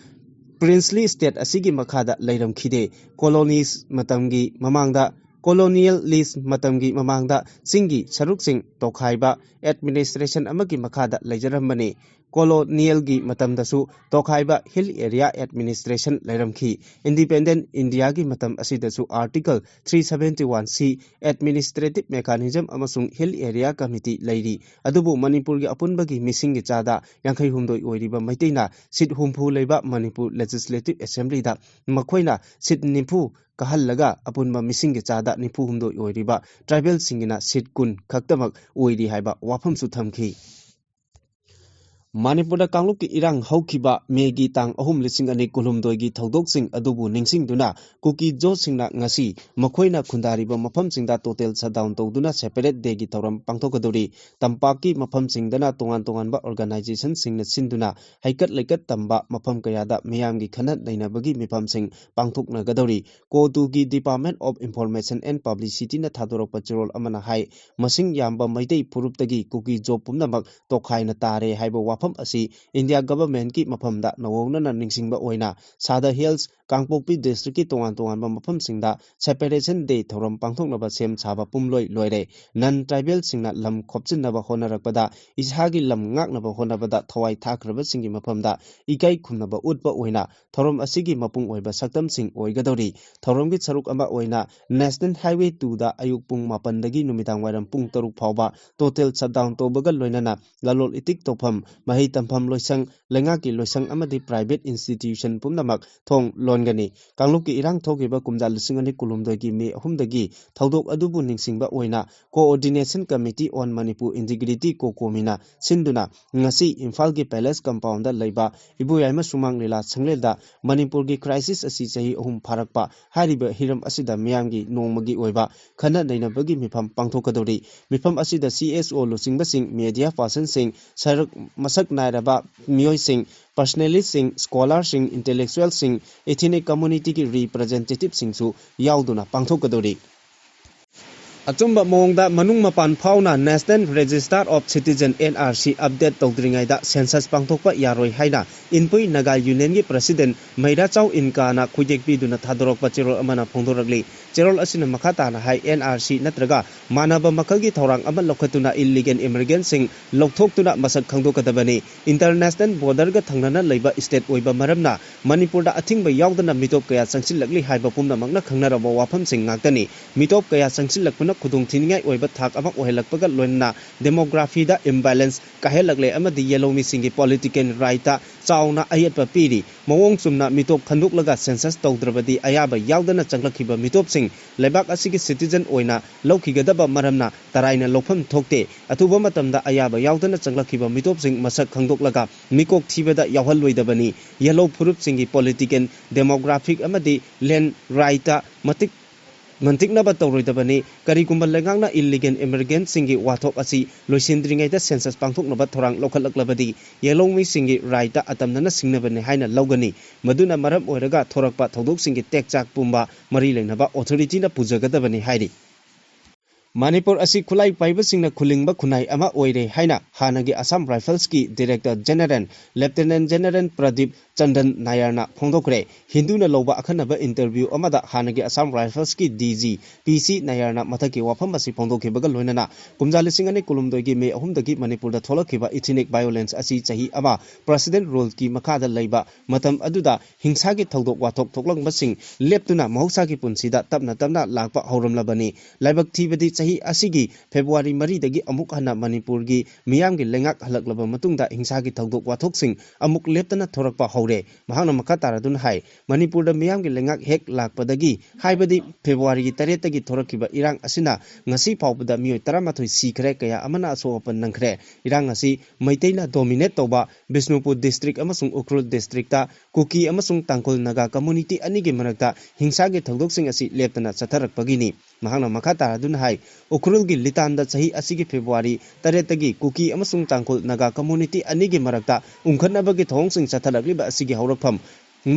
princely state ꯑꯁꯤꯒꯤ ꯃꯈꯥꯗ ꯂꯩꯔꯝꯈꯤꯗꯦ꯫ Colonies ꯃꯇꯝꯒꯤ ꯃꯃꯥꯡꯗ, colonialist ꯃꯇꯝꯒꯤ ꯃꯃꯥꯡꯗ ꯆꯤꯡꯒꯤ ꯁꯔꯨꯛꯁꯤꯡ ꯇꯣꯈꯥꯏꯕ administration ꯑꯃꯒꯤ ꯃꯈꯥꯗ ꯂꯩꯖꯔꯝꯕꯅꯤ꯫ Colonial ꯒꯤ ꯃꯇꯝꯗꯁꯨ ꯇꯣꯈꯥꯏꯕ hill area administration ꯂꯩꯔꯝꯈꯤ꯫ Independent India ꯒꯤ ꯃꯇꯝ ꯑꯁꯤꯗꯁꯨ Article three seventy one C administrative mechanism ꯑꯃꯁꯨꯡ hill area committee ꯂꯩꯔꯤ꯫ ꯑꯗꯨꯕꯨ ꯃꯅꯤꯄꯨꯔꯒꯤ ꯑꯄꯨꯟꯕꯒꯤ ꯃꯤꯁꯤꯡꯒꯤ ꯆꯥꯗ ꯌꯥꯡꯈꯩ ꯍꯨꯝꯗꯣꯏ ꯑꯣꯏꯔꯤꯕ ꯃꯩꯇꯩꯅ seat ꯍꯨꯝꯐꯨ ꯂꯩꯕ ꯃꯅꯤꯄꯨꯔ Legislative Assembly ꯗ ꯃꯈꯣꯏꯅ seat ꯅꯤꯐꯨ ꯀꯥꯍꯜꯂꯒ ꯑꯄꯨꯟꯕ ꯃꯤꯁꯤꯡꯒꯤ ꯆꯥꯗ ꯅꯤꯐꯨ ꯍꯨꯝꯗꯣꯏ ꯑꯣꯏꯔꯤꯕ tribal ꯁꯤꯡꯒꯤꯅ seat ꯀꯨꯟ ꯈꯛꯇꯃꯛ ꯑꯣꯏꯔꯤ ꯍꯥꯏꯕ ꯋꯥꯐꯝꯁꯨ ꯊꯝꯈꯤ꯫ ꯃꯅꯤꯄꯨꯔꯗ ꯀꯥꯡꯂꯨꯞꯀꯤ ꯏꯔꯥꯡ ꯍꯧꯈꯤꯕ May ꯒꯤ ꯇꯥꯡ ꯑꯍꯨꯝ, ꯂꯤꯁꯤꯡ ꯑꯅꯤ ꯀꯨꯟꯍꯨꯝꯗꯣꯏꯒꯤ ꯊꯧꯗꯣꯛꯁꯤꯡ ꯑꯗꯨꯕꯨ ꯅꯤꯡꯁꯤꯡꯗꯨꯅ ꯀꯨꯀꯤ ꯖꯣꯁꯤꯡꯅ ꯉꯁꯤ ꯃꯈꯣꯏꯅ ꯈꯨꯟꯗꯥꯔꯤꯕ ꯃꯐꯝꯁꯤꯡꯗ total shutdown ꯇꯧꯗꯨꯅ separate day ꯒꯤ ꯊꯧꯔꯝ ꯄꯥꯡꯊꯣꯛꯀꯗꯧꯔꯤ꯫ ꯇꯝꯄꯥꯛꯀꯤ ꯃꯐꯝꯁꯤꯡꯗꯅ ꯇꯣꯉꯥꯟ ꯇꯣꯉꯥꯟꯕ organization ꯁꯤꯡꯅ ꯁꯤꯟꯗꯨꯅ ꯍꯩꯀꯠ ꯂꯩꯀꯠ ꯇꯝꯕ ꯃꯐꯝ ꯀꯌꯥꯗ ꯃꯤꯌꯥꯝꯒꯤ ꯈꯟꯅ ꯅꯩꯅꯕꯒꯤ ꯃꯤꯐꯝꯁꯤꯡ ꯄꯥꯡꯊꯣꯛꯅꯒꯗꯧꯔꯤ꯫ ꯀꯣꯇꯨꯒꯤ Department of Information and Publicity ꯅ ꯊꯥꯗꯣꯔꯛꯄ ꯆꯦꯔꯣꯜ ꯑꯃꯅ ꯍꯥꯏ, ꯃꯁꯤꯡ ꯌꯥꯝꯕ ꯃꯩꯇꯩ ꯐꯨꯔꯨꯞꯇꯒꯤ ꯀꯨꯀꯤ ꯖꯣ ꯄꯨꯝꯅꯃꯛ ꯇꯣꯈꯥꯏꯅ ꯇꯥꯔꯦ ꯍꯥꯏꯕ ꯋꯥꯐꯝ ꯑꯁꯤ India government ꯀꯤ ꯃꯐꯝꯗ ꯅꯧꯍꯧꯅꯅ ꯅꯤꯡꯁꯤꯡꯕ ꯑꯣꯏꯅ Sadar Hills ꯀꯥꯡꯄꯣꯛꯄꯤ ꯗꯤꯁꯇ꯭ꯔꯤꯛꯀꯤ ꯇꯣꯉꯥꯟ ꯇꯣꯉꯥꯟꯕ ꯃꯐꯝꯁꯤꯡꯗ Separation Day ꯊꯧꯔꯝ ꯄꯥꯡꯊꯣꯛꯅꯕ ꯁꯦꯝ ꯁꯥꯕ ꯄꯨꯝꯂꯣꯏ ꯂꯣꯏꯔꯦ꯫ Non tribal ꯁꯤꯡꯅ ꯂꯝ ꯈꯣꯞꯆꯤꯟꯅꯕ ꯍꯣꯠꯅꯔꯛꯄꯗ, ꯏꯁꯥꯒꯤ ꯂꯝ ꯉꯥꯛꯅꯕ ꯍꯣꯠꯅꯕꯗ ꯊꯋꯥꯏ ꯊꯥꯈ꯭ꯔꯕꯁꯤꯡꯒꯤ ꯃꯐꯝꯗ ꯏꯀꯥꯏ ꯈꯨꯝꯅꯕ ꯎꯠꯄ ꯑꯣꯏꯅ ꯊꯧꯔꯝ ꯑꯁꯤꯒꯤ ꯃꯄꯨꯡ ꯑꯣꯏꯕ ꯁꯛꯇꯝꯁꯤꯡ ꯑꯣꯏꯒꯗꯧꯔꯤ꯫ ꯊꯧꯔꯝꯒꯤ ꯁꯔꯨꯛ ꯑꯃ ꯑꯣꯏꯅ National Highway two ꯗ ꯑꯌꯨꯛ ꯄꯨꯡ ꯃꯥꯄꯟꯗꯒꯤ ꯅꯨꯃꯤꯗꯥꯡ ꯋꯥꯏꯔꯝ ꯄꯨꯡ ꯇꯔꯨꯛ ꯐꯥꯎꯕ total shutdown ꯇꯧꯕꯒ ꯂꯣꯏꯅꯅ ꯂꯂꯣꯟ ꯏꯇꯤꯛ ꯇꯧꯐꯝ, ꯃꯍꯩ ꯇꯝꯐꯝ ꯂꯣꯏꯁꯪ, ꯂꯩꯉꯥꯛꯀꯤ ꯂꯣꯏꯁꯪ ꯑꯃꯗꯤ private institution ꯄꯨꯝꯅꯃꯛ ꯊꯣꯡ ꯂꯣꯟꯒꯅꯤ꯫ ꯀꯥꯡꯂꯨꯞꯀꯤ ꯏꯔꯥꯡ ꯊꯣꯛꯈꯤꯕ ꯀꯨꯝꯖꯥ ꯂꯤꯁꯤꯡ ꯑꯅꯤ ꯀꯨꯟꯍꯨꯝꯗꯣꯏꯒꯤ ꯃꯦ ꯑꯍꯨꯝꯗꯒꯤ ꯊꯧꯗꯣꯛ ꯑꯗꯨꯕꯨ ꯅꯤꯡꯁꯤꯡꯕ ꯑꯣꯏꯅ Coordination Committee on Manipur Integrity, COCOMI ꯅ ꯁꯤꯟꯗꯨꯅ ꯉꯁꯤ ꯏꯝꯐꯥꯜꯒꯤ Palace Compound ꯗ ꯂꯩꯕ ꯏꯕꯣꯌꯥꯏꯃ ꯁꯨꯃꯥꯡ ꯂꯤꯂꯥ ꯁꯪꯂꯦꯟꯗ ꯃꯅꯤꯄꯨꯔꯒꯤ crisis ꯑꯁꯤ ꯆꯍꯤ ꯑꯍꯨꯝ ꯐꯥꯔꯛꯄ ꯍꯥꯏꯔꯤꯕ ꯍꯤꯔꯝ ꯑꯁꯤꯗ ꯃꯤꯌꯥꯝꯒꯤ ꯅꯣꯡꯃꯒꯤ ꯑꯣꯏꯕ ꯈꯟꯅ ꯅꯩꯅꯕꯒꯤ ꯃꯤꯐꯝ ꯄꯥꯡꯊꯣꯛꯀꯗꯧꯔꯤ꯫ ꯃꯤꯐꯝ ꯑꯁꯤꯗ C S O ꯂꯨꯆꯤꯡꯕꯁꯤꯡ, media person ꯁꯤꯡ, ꯁꯔꯨꯛ ꯃꯁꯛ ꯅꯥꯏꯔꯕ ꯃꯤꯑꯣꯏꯁꯤꯡ, personalist ꯁꯤꯡ, scholar ꯁꯤꯡ, intellectual ꯁꯤꯡ, ethnic community ꯒꯤ representative ꯁꯤꯡꯁꯨ ꯌꯥꯎꯗꯨꯅ ꯄꯥꯡꯊꯣꯛꯀꯗꯧꯔꯤ꯫ ꯑꯆꯨꯝꯕ ꯃꯑꯣꯡꯗ ꯃꯅꯨꯡ ꯃꯄꯥꯟ ꯐꯥꯎꯅ National Register of Citizen, N R C, update ꯇꯧꯗ꯭ꯔꯤꯉꯩꯗ census ꯄꯥꯡꯊꯣꯛꯄ ꯌꯥꯔꯣꯏ ꯍꯥꯏꯅ ꯏꯟꯄꯨꯏ ꯅꯥꯒꯥ ꯌꯨꯅꯤꯌꯟꯒꯤ president ꯃꯩꯔꯥꯆꯥꯎ ꯏꯟꯀꯥꯅ ꯈꯨꯌꯦꯛ ꯄꯤꯗꯨꯅ ꯊꯥꯗꯣꯔꯛꯄ ꯆꯦꯔꯣꯜ ꯑꯃꯅ ꯐꯣꯡꯗꯣꯔꯛꯂꯤ꯫ ꯆꯦꯔꯣꯜ ꯑꯁꯤꯅ ꯃꯈꯥ ꯇꯥꯅ ꯍꯥꯏ, N R C ꯅꯠꯇ꯭ꯔꯒ ꯃꯥꯟꯅꯕ ꯃꯈꯜꯒꯤ ꯊꯧꯔꯥꯡ ꯑꯃ ꯂꯧꯈꯠꯇꯨꯅ illegal immigrant ꯁꯤꯡ ꯂꯧꯊꯣꯛꯇꯨꯅ ꯃꯁꯛ ꯈꯪꯗꯣꯛꯀꯗꯕꯅꯤ꯫ International border ꯒ ꯊꯪꯅꯅ ꯂꯩꯕ state ꯑꯣꯏꯕ ꯃꯔꯝꯅ ꯃꯅꯤꯄꯨꯔꯗ ꯑꯊꯤꯡꯕ ꯌꯥꯎꯗꯅ ꯃꯤꯇꯣꯞ ꯀꯌꯥ ꯆꯪꯁꯤꯜꯂꯛꯂꯤ ꯍꯥꯏꯕ ꯄꯨꯝꯅꯃꯛꯅ ꯈꯪꯅꯔꯕ ꯋꯥꯐꯝꯁꯤꯡ ꯉꯥꯛꯇꯅꯤ꯫ ꯃꯤꯇꯣꯞ ꯀꯌꯥ ꯆꯪꯁꯤꯜꯂꯛꯄꯅ ꯈꯨꯗꯣꯡꯊꯤꯅꯤꯡꯉꯥꯏ ꯑꯣꯏꯕ ꯊꯥꯛ ꯑꯃ ꯑꯣꯏꯍꯜꯂꯛꯄꯒ ꯂꯣꯏꯅꯅ demography ꯗ imbalance ꯀꯥꯏꯍꯜꯂꯛꯂꯦ ꯑꯃꯗꯤ ꯌꯦꯜꯍꯧꯃꯤꯁꯤꯡꯒꯤ political right ꯇ ꯆꯥꯎꯅ ꯑꯌꯦꯠꯄ ꯄꯤꯔꯤ꯫ ꯃꯑꯣꯡ ꯆꯨꯝꯅ ꯃꯤꯇꯣꯞ ꯈꯟꯗꯣꯛꯂꯒ census ꯇꯧꯗ꯭ꯔꯕꯗꯤ ꯑꯌꯥꯕ ꯌꯥꯎꯗꯅ ꯆꯪꯂꯛꯈꯤꯕ ꯃꯤꯇꯣꯞꯁꯤꯡ ꯂꯩꯕꯥꯛ ꯑꯁꯤꯒꯤ citizen ꯑꯣꯏꯅ ꯂꯧꯈꯤꯒꯗꯕ ꯃꯔꯝꯅ ꯇꯔꯥꯏꯅ ꯂꯧꯐꯝ ꯊꯣꯛꯇꯦ꯫ ꯑꯊꯨꯕ ꯃꯇꯝꯗ ꯑꯌꯥꯕ ꯌꯥꯎꯗꯅ ꯆꯪꯂꯛꯈꯤꯕ ꯃꯤꯇꯣꯞꯁꯤꯡ ꯃꯁꯛ ꯈꯪꯗꯣꯛꯂꯒ ꯃꯤꯀꯣꯛ ꯊꯤꯕꯗ ꯌꯥꯎꯍꯜꯂꯣꯏꯗꯕꯅꯤ꯫ ꯌꯦꯜꯍꯧ ꯐꯨꯔꯨꯞꯁꯤꯡꯒꯤ political, demographic ꯑꯃꯗꯤ land right ꯇ ꯃꯇꯤꯛ ꯃꯟꯇꯤꯛꯅꯕ ꯇꯧꯔꯣꯏꯗꯕꯅꯤ꯫ ꯀꯔꯤꯒꯨꯝꯕ ꯂꯩꯉꯥꯛꯅ illegal immigrant ꯁꯤꯡꯒꯤ ꯋꯥꯊꯣꯛ ꯑꯁꯤ ꯂꯣꯏꯁꯤꯟꯗ꯭ꯔꯤꯉꯩꯗ census ꯄꯥꯡꯊꯣꯛꯅꯕ ꯊꯧꯔꯥꯡ ꯂꯧꯈꯠꯂꯛꯂꯕꯗꯤ ꯌꯦꯜꯍꯧꯃꯤꯁꯤꯡꯒꯤ right ꯇ ꯑꯇꯝꯅꯅ ꯁꯤꯡꯅꯕꯅꯤ ꯍꯥꯏꯅ ꯂꯧꯒꯅꯤ꯫ ꯃꯗꯨꯅ ꯃꯔꯝ ꯑꯣꯏꯔꯒ ꯊꯣꯔꯛꯄ ꯊꯧꯗꯣꯛꯁꯤꯡꯒꯤ ꯇꯦꯛꯆꯥꯛ ꯄꯨꯝꯕ ꯃꯔꯤ ꯂꯩꯅꯕ authority ꯅ ꯄꯨꯖꯒꯗꯕꯅꯤ ꯍꯥꯏꯔꯤ꯫ ꯃꯅꯤꯄꯨꯔ ꯑꯁꯤ ꯈꯨꯠꯂꯥꯏ ꯄꯥꯏꯕꯁꯤꯡꯅ ꯈꯨꯂꯤꯡꯕ ꯈꯨꯟꯅꯥꯏ ꯑꯃ ꯑꯣꯏꯔꯦ ꯍꯥꯏꯅ ꯍꯥꯟꯅꯒꯤ Assam ꯔꯥꯏꯐꯜꯁꯀꯤ director general ꯂꯦꯐꯇꯤꯅꯦꯟ general Pradeep ꯆꯟꯗꯟ ꯅꯥꯌꯔꯅ ꯐꯣꯡꯗꯣꯛꯈ꯭ꯔꯦ꯫ ꯍꯤꯟꯗꯨꯅ ꯂꯧꯕ ꯑꯈꯟꯅꯕ ꯏꯟꯇꯔꯚ꯭ꯌꯨ ꯑꯃꯗ ꯍꯥꯟꯅꯒꯤ ꯑꯁꯥꯝ ꯔꯥꯏꯐꯜꯁꯀꯤ ꯗꯤ ꯖꯤ ꯄꯤ ꯁꯤ ꯅꯥꯌꯔꯅ ꯃꯊꯛꯀꯤ ꯋꯥꯐꯝ ꯑꯁꯤ ꯐꯣꯡꯗꯣꯛꯈꯤꯕꯒ ꯂꯣꯏꯅꯅ ꯀꯨꯝꯖꯥ ꯂꯤꯁꯤꯡ ꯑꯅꯤ ꯀꯨꯟꯍꯨꯝꯗꯣꯏꯒꯤ ꯃꯦ ꯑꯍꯨꯝꯗꯒꯤ ꯃꯅꯤꯄꯨꯔꯗ ꯊꯣꯛꯂꯛꯈꯤꯕ ꯏꯊꯤꯅꯤꯛ ꯚꯥꯏꯑꯣꯂꯦꯟꯁ ꯑꯁꯤ ꯆꯍꯤ ꯑꯃ ꯄ꯭ꯔꯁꯤꯗꯦꯟ ꯔꯨꯜꯒꯤ ꯃꯈꯥꯗ ꯂꯩꯕ ꯃꯇꯝ ꯑꯗꯨꯗ ꯍꯤꯡꯁꯥꯒꯤ ꯊꯧꯗꯣꯛ ꯋꯥꯊꯣꯛ ꯊꯣꯛꯂꯝꯕꯁꯤꯡ ꯂꯦꯞꯇꯨꯅ ꯃꯍꯧꯁꯥꯒꯤ ꯄꯨꯟꯁꯤꯗ ꯇꯞꯅ ꯇꯞꯅ ꯂꯥꯛꯄ ꯍꯧꯔꯝꯂꯕꯅꯤ꯫ ꯂꯥꯏꯕꯛ ꯊꯤꯕꯗꯤ ꯆꯍꯤ ꯑꯁꯤꯒꯤ ꯐꯦꯕ꯭ꯔꯨꯋꯥꯔꯤ ꯃꯔꯤꯗꯒꯤ ꯑꯃꯨꯛ ꯍꯟꯅ ꯃꯅꯤꯄꯨꯔꯒꯤ ꯃꯤꯌꯥꯝꯒꯤ ꯂꯩꯉꯥꯛ ꯍꯜꯂꯛꯂꯕ ꯃꯇꯨꯡꯗ ꯍꯤꯡꯁꯥꯒꯤ ꯊꯧꯗꯣꯛ ꯋꯥꯊꯣꯛꯁꯤꯡ ꯑꯃꯨꯛ ꯂꯦꯞꯇꯅ ꯊꯣꯔꯛꯄ ꯍꯧꯔꯦ꯫ ꯃꯍꯥꯛꯅ ꯃꯈꯥ ꯇꯥꯔꯗꯨꯅ ꯍꯥꯏ, ꯃꯅꯤꯄꯨꯔꯗ ꯃꯤꯌꯥꯝꯒꯤ ꯂꯩꯉꯥꯛ ꯍꯦꯛ ꯂꯥꯛꯄꯗꯒꯤ, ꯍꯥꯏꯕꯗꯤ ꯐꯦꯕ꯭ꯔꯨꯋꯥꯔꯤꯒꯤ ꯇꯔꯦꯠꯇꯒꯤ ꯊꯣꯔꯛꯈꯤꯕ ꯏꯔꯥꯡ ꯑꯁꯤꯅ ꯉꯁꯤ ꯐꯥꯎꯕꯗ ꯃꯤꯑꯣꯏ ꯇꯔꯥꯃꯥꯊꯣꯏ ꯁꯤꯈ꯭ꯔꯦ, ꯀꯌꯥ ꯑꯃꯅ ꯑꯁꯣꯛ ꯑꯄꯟ ꯅꯪꯈ꯭ꯔꯦ꯫ ꯏꯔꯥꯡ ꯑꯁꯤ ꯃꯩꯇꯩꯅ ꯗꯣꯃꯤꯅꯦꯠ ꯇꯧꯕ ꯕꯤꯁꯅꯨꯄꯨꯔ ꯗꯤꯁꯇ꯭ꯔꯤꯛ ꯑꯃꯁꯨꯡ ꯎꯈ꯭ꯔꯨꯜ ꯗꯤꯁꯇ꯭ꯔꯤꯛꯇ ꯀꯨꯀꯤ ꯑꯃꯁꯨꯡ ꯇꯥꯡꯈꯨꯜ ꯅꯥꯒꯥ ꯀꯝꯃꯨꯅꯤꯇꯤ ꯑꯅꯤꯒꯤ ꯃꯔꯛꯇ ꯍꯤꯡꯁꯥꯒꯤ ꯊꯧꯗꯣꯛꯁꯤꯡ ꯑꯁꯤ ꯂꯦꯞꯇꯅ ꯆꯠꯊꯔꯛꯄꯒꯤꯅꯤ꯫ ꯃꯍꯥꯛꯅ ꯃꯈꯥ ꯇꯥꯔꯗꯨꯅ ꯍꯥꯏ, ꯎꯈ꯭ꯔꯨꯜꯒꯤ ꯂꯤꯇꯥꯟꯗ ꯆꯍꯤ ꯑꯁꯤꯒꯤ ꯐꯦꯕ꯭ꯔꯨꯋꯥꯔꯤ ꯇꯔꯦꯠꯇꯒꯤ ꯀꯨꯀꯤ ꯑꯃꯁꯨꯡ ꯇꯥꯡꯈꯨꯜ ꯅꯥꯒꯥ ꯀꯝꯃꯨꯅꯤꯇꯤ ꯑꯅꯤꯒꯤ ꯃꯔꯛꯇ ꯎꯪꯈꯠꯅꯕꯒꯤ ꯊꯧꯑꯣꯡꯁꯤꯡ ꯆꯠꯊꯔꯛꯂꯤꯕ ꯑꯁꯤꯒꯤ ꯍꯧꯔꯛꯐꯝ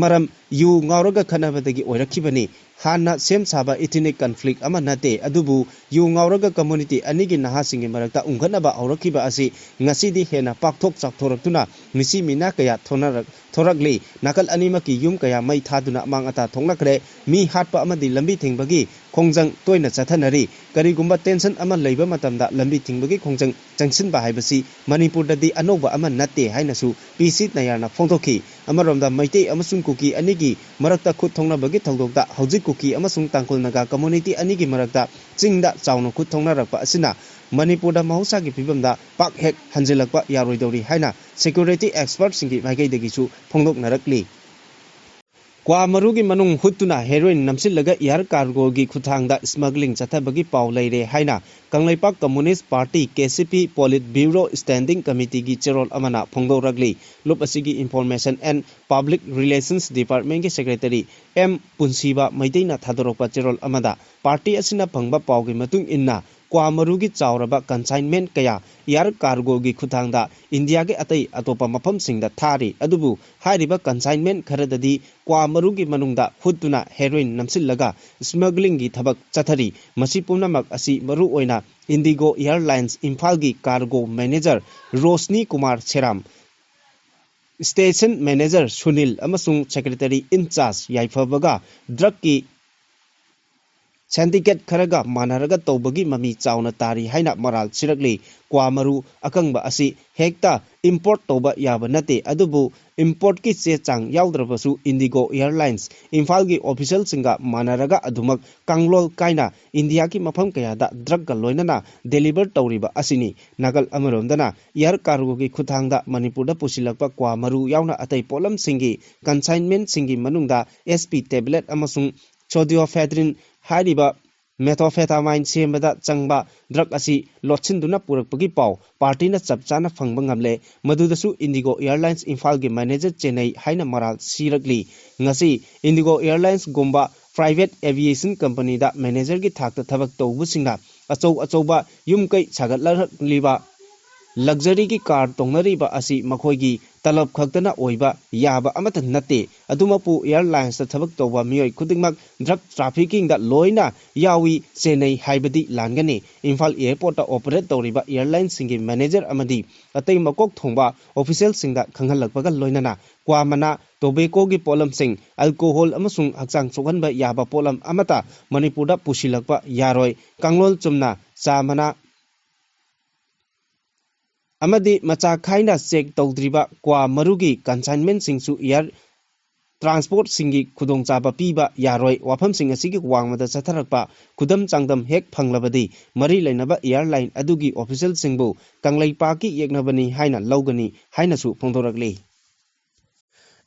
ꯃꯔꯝ ꯌꯨ ꯉꯥꯎꯔꯒ ꯈꯠꯅꯕꯗꯒꯤ ꯑꯣꯏꯔꯛꯈꯤꯕꯅꯤ꯫ ꯍꯥꯟꯅ ꯁꯦꯝ ꯁꯥꯕ ꯏꯊꯤꯅꯤꯛ ꯀꯟꯐ꯭ꯂꯤꯛ ꯑꯃ ꯅꯠꯇꯦ, ꯑꯗꯨꯕꯨ ꯌꯨ ꯉꯥꯎꯔꯒ ꯀꯝꯃꯨꯅꯤꯇꯤ ꯑꯅꯤꯒꯤ ꯅꯍꯥꯁꯤꯡꯒꯤ ꯃꯔꯛꯇ ꯎꯪꯈꯠꯅꯕ ꯍꯧꯔꯛꯈꯤꯕ ꯑꯁꯤ ꯉꯁꯤꯗꯤ ꯍꯦꯟꯅ ꯄꯥꯛꯊꯣꯛ ꯆꯥꯎꯊꯣꯔꯛꯇꯨꯅ ꯃꯤꯁꯤ ꯃꯤꯅꯥ ꯀꯌꯥ ꯊꯣꯅꯔꯛ-, ꯊꯣꯔꯛꯂꯤ꯫ ꯅꯥꯀꯜ ꯑꯅꯤꯃꯛꯀꯤ ꯌꯨꯝ ꯀꯌꯥ ꯃꯩ ꯊꯥꯗꯨꯅ ꯑꯃꯥꯡ ꯑꯇꯥ ꯊꯣꯛꯅꯈ꯭ꯔꯦ꯫ ꯃꯤ ꯍꯥꯠꯄ ꯑꯃꯗꯤ ꯂꯝꯕꯤ ꯊꯤꯡꯕꯒꯤ ꯈꯣꯡꯖꯪ ꯇꯣꯏꯅ ꯆꯠꯊꯅꯔꯤ꯫ ꯀꯔꯤꯒꯨꯝꯕ ꯇꯦꯟꯁꯟ ꯑꯃ ꯂꯩꯕ ꯃꯇꯝꯗ ꯂꯝꯕꯤ ꯊꯤꯡꯕꯒꯤ ꯈꯣꯡꯖꯪ ꯆꯪꯁꯤꯟꯕ ꯍꯥꯏꯕꯁꯤ ꯃꯅꯤꯄꯨꯔꯗꯗꯤ ꯑꯅꯧꯕ ꯑꯃ ꯅꯠꯇꯦ ꯍꯥꯏꯅꯁꯨ ꯄꯤ ꯁꯤ ꯅꯥꯌꯔꯅ ꯐꯣꯡꯗꯣꯛꯈꯤ꯫ ꯑꯃꯔꯣꯝꯗ ꯃꯩꯇꯩ ꯑꯃꯁꯨꯡ ꯀꯨꯀꯤ ꯑꯅꯤꯒꯤ ꯃꯔꯛꯇ ꯈꯨꯠ ꯊꯣꯛꯅꯕꯒꯤ ꯊꯧꯗꯣꯛꯇ ꯍꯧꯖꯤꯛ ꯀꯨꯀꯤ ꯑꯃꯁꯨꯡ ꯇꯥꯡꯈꯨꯜ ꯅꯥꯒꯥ ꯀꯝꯃꯨꯅꯤꯇꯤ ꯑꯅꯤꯒꯤ ꯃꯔꯛꯇ ꯆꯤꯡꯗ ꯆꯥꯎꯅ ꯈꯨꯠ ꯊꯣꯛꯅꯔꯛꯄ ꯑꯁꯤꯅ ꯃꯅꯤꯄꯨꯔꯗ ꯃꯍꯧꯁꯥꯒꯤ ꯐꯤꯕꯝꯗ ꯄꯥꯛ ꯍꯦꯛ ꯍꯟꯖꯤꯜꯂꯛꯄ ꯌꯥꯔꯣꯏꯗꯧꯔꯤ ꯍꯥꯏꯅ ꯁꯦꯀ꯭ꯌꯨꯔꯤꯇꯤ ꯑꯦꯛꯁꯄꯔꯠꯁꯤꯡꯒꯤ ꯃꯥꯏꯀꯩꯗꯒꯤꯁꯨ ꯐꯣꯡꯗꯣꯛꯅꯔꯛꯂꯤ꯫ ꯀ꯭ꯋꯥ ꯃꯔꯨꯒꯤ ꯃꯅꯨꯡ ꯍꯨꯠꯇꯨꯅ ꯍꯦꯔꯣꯏꯟ ꯅꯝꯁꯤꯜꯂꯒ ꯏꯌꯥꯔ ꯀꯥꯔꯒꯣꯒꯤ ꯈꯨꯠꯊꯥꯡꯗ ꯁ꯭ꯃꯒ꯭ꯂꯤꯡ ꯆꯠꯊꯕꯒꯤ ꯄꯥꯎ ꯂꯩꯔꯦ ꯍꯥꯏꯅ Kangleipak communist party, K C ꯄꯤ, ꯄꯣꯂꯤꯠ ꯕ꯭ꯌꯨꯔꯣ ꯁ꯭ꯇꯦꯟꯗꯤꯡ ꯀꯃꯤꯇꯤꯒꯤ ꯆꯦꯔꯣꯜ ꯑꯃꯅ ꯐꯣꯡꯗꯣꯔꯛꯂꯤ꯫ ꯂꯨꯞ ꯑꯁꯤꯒꯤ ꯏꯟꯐꯣꯔꯃꯦꯁꯟ ꯑꯦꯟ ꯄꯕ꯭ꯂꯤꯛ ꯔꯤꯂꯦꯁꯟꯁ ꯗꯤꯄꯥꯔꯠꯃꯦꯟꯒꯤ ꯁꯦꯀ꯭ꯔꯦꯇꯔꯤ ꯑꯦꯝ ꯄꯨꯟꯁꯤꯕ ꯃꯩꯇꯩꯅ ꯊꯥꯗꯣꯔꯛꯄ ꯆꯦꯔꯣꯜ ꯑꯃꯗ, ꯄꯥꯔꯇꯤ ꯑꯁꯤꯅ ꯐꯪꯕ ꯄꯥꯎꯒꯤ ꯃꯇꯨꯡ ꯏꯟꯅ, ꯀ꯭ꯋꯥ ꯃꯔꯨꯒꯤ ꯆꯥꯎꯔꯕ consignment ꯀꯌꯥ air cargoꯒꯤ ꯈꯨꯠꯊꯥꯡꯗ ꯏꯟꯗꯤꯌꯥꯒꯤ ꯑꯇꯩ ꯑꯇꯣꯞꯄ ꯃꯐꯝꯁꯤꯡꯗ ꯊꯥꯔꯤ꯫ ꯑꯗꯨꯕꯨ ꯍꯥꯏꯔꯤꯕ consignment ꯈꯔꯗꯗꯤ ꯀ꯭ꯋꯥ ꯃꯔꯨꯒꯤ ꯃꯅꯨꯡꯗ ꯍꯨꯠꯇꯨꯅ heroin ꯅꯝꯁꯤꯜꯂꯒ smugglingꯒꯤ ꯊꯕꯛ ꯆꯠꯊꯔꯤ꯫ ꯃꯁꯤ ꯄꯨꯝꯅꯃꯛ ꯑꯁꯤ ꯃꯔꯨꯑꯣꯏꯅ IndiGo Airlines ꯏꯝꯐꯥꯜꯒꯤ cargo manager Roshni Kumar ꯁꯦꯔꯥꯝ, station manager Sunil ꯑꯃꯁꯨꯡ secretary in charge ꯌꯥꯏꯐꯕꯒ drugꯀꯤ syndicate ꯈꯔꯒ ꯃꯥꯟꯅꯔꯒ ꯇꯧꯕꯒꯤ ꯃꯃꯤ ꯆꯥꯎꯅ ꯇꯥꯔꯤ ꯍꯥꯏꯅ ꯃꯔꯥꯜ ꯁꯤꯔꯛꯂꯤ꯫ ꯀ꯭ꯋꯥ ꯃꯔꯨ ꯑꯀꯪꯕ ꯑꯁꯤ ꯍꯦꯛꯇ import ꯇꯧꯕ ꯌꯥꯕ ꯅꯠꯇꯦ, ꯑꯗꯨꯕꯨ importꯀꯤ ꯆꯦ ꯆꯥꯡ ꯌꯥꯎꯗ꯭ꯔꯕꯁꯨ IndiGo Airlines ꯏꯝꯐꯥꯜꯒꯤ officialꯁꯤꯡꯒ ꯃꯥꯟꯅꯔꯒ ꯑꯗꯨꯃꯛ ꯀꯥꯡꯂꯣꯟ ꯀꯥꯏꯅ ꯏꯟꯗꯤꯌꯥꯒꯤ ꯃꯐꯝ ꯀꯌꯥꯗ drugꯀ ꯂꯣꯏꯅꯅ deliver ꯇꯧꯔꯤꯕ ꯑꯁꯤꯅꯤ꯫ ꯅꯥꯀꯜ ꯑꯃꯔꯣꯝꯗꯅ air cargoꯒꯤ ꯈꯨꯠꯊꯥꯡꯗ ꯃꯅꯤꯄꯨꯔꯗ ꯄꯨꯁꯤꯜꯂꯛꯄ ꯀ꯭ꯋꯥ ꯃꯔꯨ ꯌꯥꯎꯅ ꯑꯇꯩ ꯄꯣꯠꯂꯝꯁꯤꯡꯒꯤ consignmentꯁꯤꯡꯒꯤ ꯃꯅꯨꯡꯗ SP tablet ꯑꯃꯁꯨꯡ pseudoephedrine ꯍꯥꯏꯔꯤꯕ methamphetamine ꯁꯦꯝꯕꯗ ꯆꯪꯕ drug ꯑꯁꯤ ꯂꯣꯠꯁꯤꯟꯗꯨꯅ ꯄꯨꯔꯛꯄꯒꯤ ꯄꯥꯎ partyꯅ ꯆꯞ ꯆꯥꯅ ꯐꯪꯕ ꯉꯝꯂꯦ꯫ ꯃꯗꯨꯗꯁꯨ IndiGo Airlines ꯏꯝꯐꯥꯜꯒꯤ manager ꯆꯦꯟꯅꯩ ꯍꯥꯏꯅ ꯃꯔꯥꯜ ꯁꯤꯔꯛꯂꯤ꯫ ꯉꯁꯤ IndiGo Airlinesꯒꯨꯝꯕ private aviation companyꯗ managerꯒꯤ ꯊꯥꯛꯇ ꯊꯕꯛ ꯇꯧꯕꯁꯤꯡꯅ ꯑꯆꯧ ꯑꯆꯧꯕ ꯌꯨꯝ ꯀꯩ ꯁꯥꯒꯠꯂꯛꯂꯤꯕ luxuryꯒꯤ car ꯇꯣꯡꯅꯔꯤꯕ ꯑꯁꯤ ꯃꯈꯣꯏꯒꯤ ꯇꯂꯕ ꯈꯛꯇꯅ ꯑꯣꯏꯕ ꯌꯥꯕ ꯑꯃꯠꯇ ꯅꯠꯇꯦ꯫ ꯑꯗꯨꯃꯛꯄꯨ airlinesꯇ ꯊꯕꯛ ꯇꯧꯕ ꯃꯤꯑꯣꯏ ꯈꯨꯗꯤꯡꯃꯛ drug traffickingꯗ ꯂꯣꯏꯅ ꯌꯥꯎꯏ, ꯆꯦꯟꯅꯩ ꯍꯥꯏꯕꯗꯤ ꯂꯥꯟꯒꯅꯤ꯫ ꯏꯝꯐꯥꯜ airportꯇ operate ꯇꯧꯔꯤꯕ airlinesꯁꯤꯡꯒꯤ manager ꯑꯃꯗꯤ ꯑꯇꯩ ꯃꯀꯣꯛ ꯊꯣꯡꯕ officialꯁꯤꯡꯗ ꯈꯪꯍꯜꯂꯛꯄꯒ ꯂꯣꯏꯅꯅ ꯀ꯭ꯋꯥ ꯃꯅꯥ, tobaccoꯒꯤ ꯄꯣꯠꯂꯝꯁꯤꯡ, alcohol ꯑꯃꯁꯨꯡ ꯍꯛꯆꯥꯡ ꯁꯣꯛꯍꯟꯕ ꯌꯥꯕ ꯄꯣꯠꯂꯝ ꯑꯃꯠꯇ ꯃꯅꯤꯄꯨꯔꯗ ꯄꯨꯁꯤꯜꯂꯛꯄ ꯌꯥꯔꯣꯏ꯫ ꯀꯥꯡꯂꯣꯟ ꯆꯨꯝꯅ ꯆꯥ ꯃꯅꯥ ꯑꯃꯗꯤ ꯃꯆꯥ ꯈꯥꯏꯅ check ꯇꯧꯗ꯭ꯔꯤꯕ ꯀ꯭ꯋꯥ ꯃꯔꯨꯒꯤ consignmentꯁꯤꯡꯁꯨ air transportꯁꯤꯡꯒꯤ ꯈꯨꯗꯣꯡꯆꯥꯕ ꯄꯤꯕ ꯌꯥꯔꯣꯏ꯫ ꯋꯥꯐꯝꯁꯤꯡ ꯑꯁꯤꯒꯤ ꯋꯥꯡꯃꯗ ꯆꯠꯊꯔꯛꯄ ꯈꯨꯗꯝ ꯆꯥꯡꯗꯝ ꯍꯦꯛ ꯐꯪꯂꯕꯗꯤ ꯃꯔꯤ ꯂꯩꯅꯕ airline ꯑꯗꯨꯒꯤ officialꯁꯤꯡꯕꯨ ꯀꯪꯂꯩꯄꯥꯛꯀꯤ ꯌꯦꯛꯅꯕꯅꯤ ꯍꯥꯏꯅ ꯂꯧꯒꯅꯤ ꯍꯥꯏꯅꯁꯨ ꯐꯣꯡꯗꯣꯔꯛꯂꯤ꯫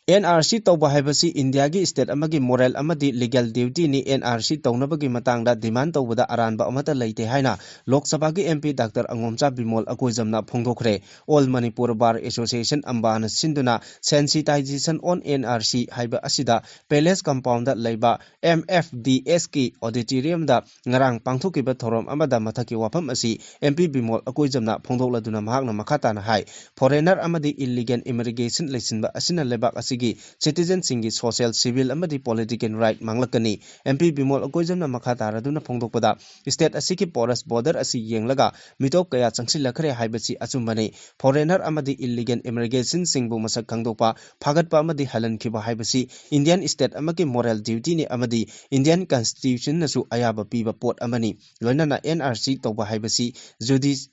ꯑꯦꯟ ꯑꯥꯔ ꯁꯤ ꯇꯧꯕ ꯍꯥꯏꯕꯁꯤ ꯏꯟꯗꯤꯌꯥꯒꯤ state ꯑꯃꯒꯤ moral ꯑꯃꯗꯤ legal dutyꯅꯤ꯫ ꯑꯦꯟ ꯑꯥꯔ ꯁꯤ ꯇꯧꯅꯕꯒꯤ ꯃꯇꯥꯡꯗ demand ꯇꯧꯕꯗ ꯑꯔꯥꯟꯕ ꯑꯃꯠꯇ ꯂꯩꯇꯦ ꯍꯥꯏꯅ ꯂꯣꯛ ꯁꯚꯥꯒꯤ M P Doctor ꯑꯉꯣꯝꯆꯥ Bimol ꯑꯀꯣꯏꯖꯝꯅ ꯐꯣꯡꯗꯣꯛꯈ꯭ꯔꯦ꯫ All Manipur Bar Association, ꯑꯝꯕꯥꯅ ꯁꯤꯟꯗꯨꯅ Sensitization on N R C ꯍꯥꯏꯕ ꯑꯁꯤꯗ Palace Compoundꯗ ꯂꯩꯕ M F D Sꯀꯤ auditoriumꯗ ꯉꯔꯥꯡ ꯄꯥꯡꯊꯣꯛꯈꯤꯕ ꯊꯧꯔꯝ ꯑꯃꯗ ꯃꯊꯛꯀꯤ ꯋꯥꯐꯝ ꯑꯁꯤ M P ꯕꯤꯃꯣꯜ ꯑꯀꯣꯏꯖꯝꯅ ꯐꯣꯡꯗꯣꯛꯂꯗꯨꯅ ꯃꯍꯥꯛꯅ ꯃꯈꯥ ꯇꯥꯅ ꯍꯥꯏ, Foreigner ꯑꯃꯗꯤ illegal immigration ꯂꯩꯁꯤꯟꯕ ꯑꯁꯤꯅ ꯂꯩꯕꯥꯛ ꯑꯁꯤꯒꯤ citizenꯁꯤꯡꯒꯤ social, civil ꯑꯃꯗꯤ political right ꯃꯥꯡꯂꯛꯀꯅꯤ꯫ M P Bimol ꯑꯀꯣꯏꯖꯝꯅ ꯃꯈꯥ ꯇꯥꯔꯗꯨꯅ ꯐꯣꯡꯗꯣꯛꯄꯗ, state ꯑꯁꯤꯒꯤ porous border ꯑꯁꯤ ꯌꯦꯡꯂꯒ ꯃꯤꯇꯣꯞ ꯀꯌꯥ ꯆꯪꯁꯤꯜꯂꯛꯈ꯭ꯔꯦ ꯍꯥꯏꯕꯁꯤ ꯑꯆꯨꯝꯕꯅꯤ꯫ Foreigner ꯑꯃꯗꯤ illegal immigrationꯁꯤꯡꯕꯨ ꯃꯁꯛ ꯈꯪꯗꯣꯛꯄ, ꯐꯥꯒꯠꯄ ꯑꯃꯗꯤ ꯍꯜꯍꯟꯈꯤꯕ ꯍꯥꯏꯕꯁꯤ Indian state ꯑꯃꯒꯤ moral dutyꯅꯤ ꯑꯃꯗꯤ Indian Constitutionꯅꯁꯨ ꯑꯌꯥꯕ ꯄꯤꯕ ꯄꯣꯠ ꯑꯃꯅꯤ꯫ ꯂꯣꯏꯅꯅ N R C ꯇꯧꯕ ꯍꯥꯏꯕꯁꯤ judi-,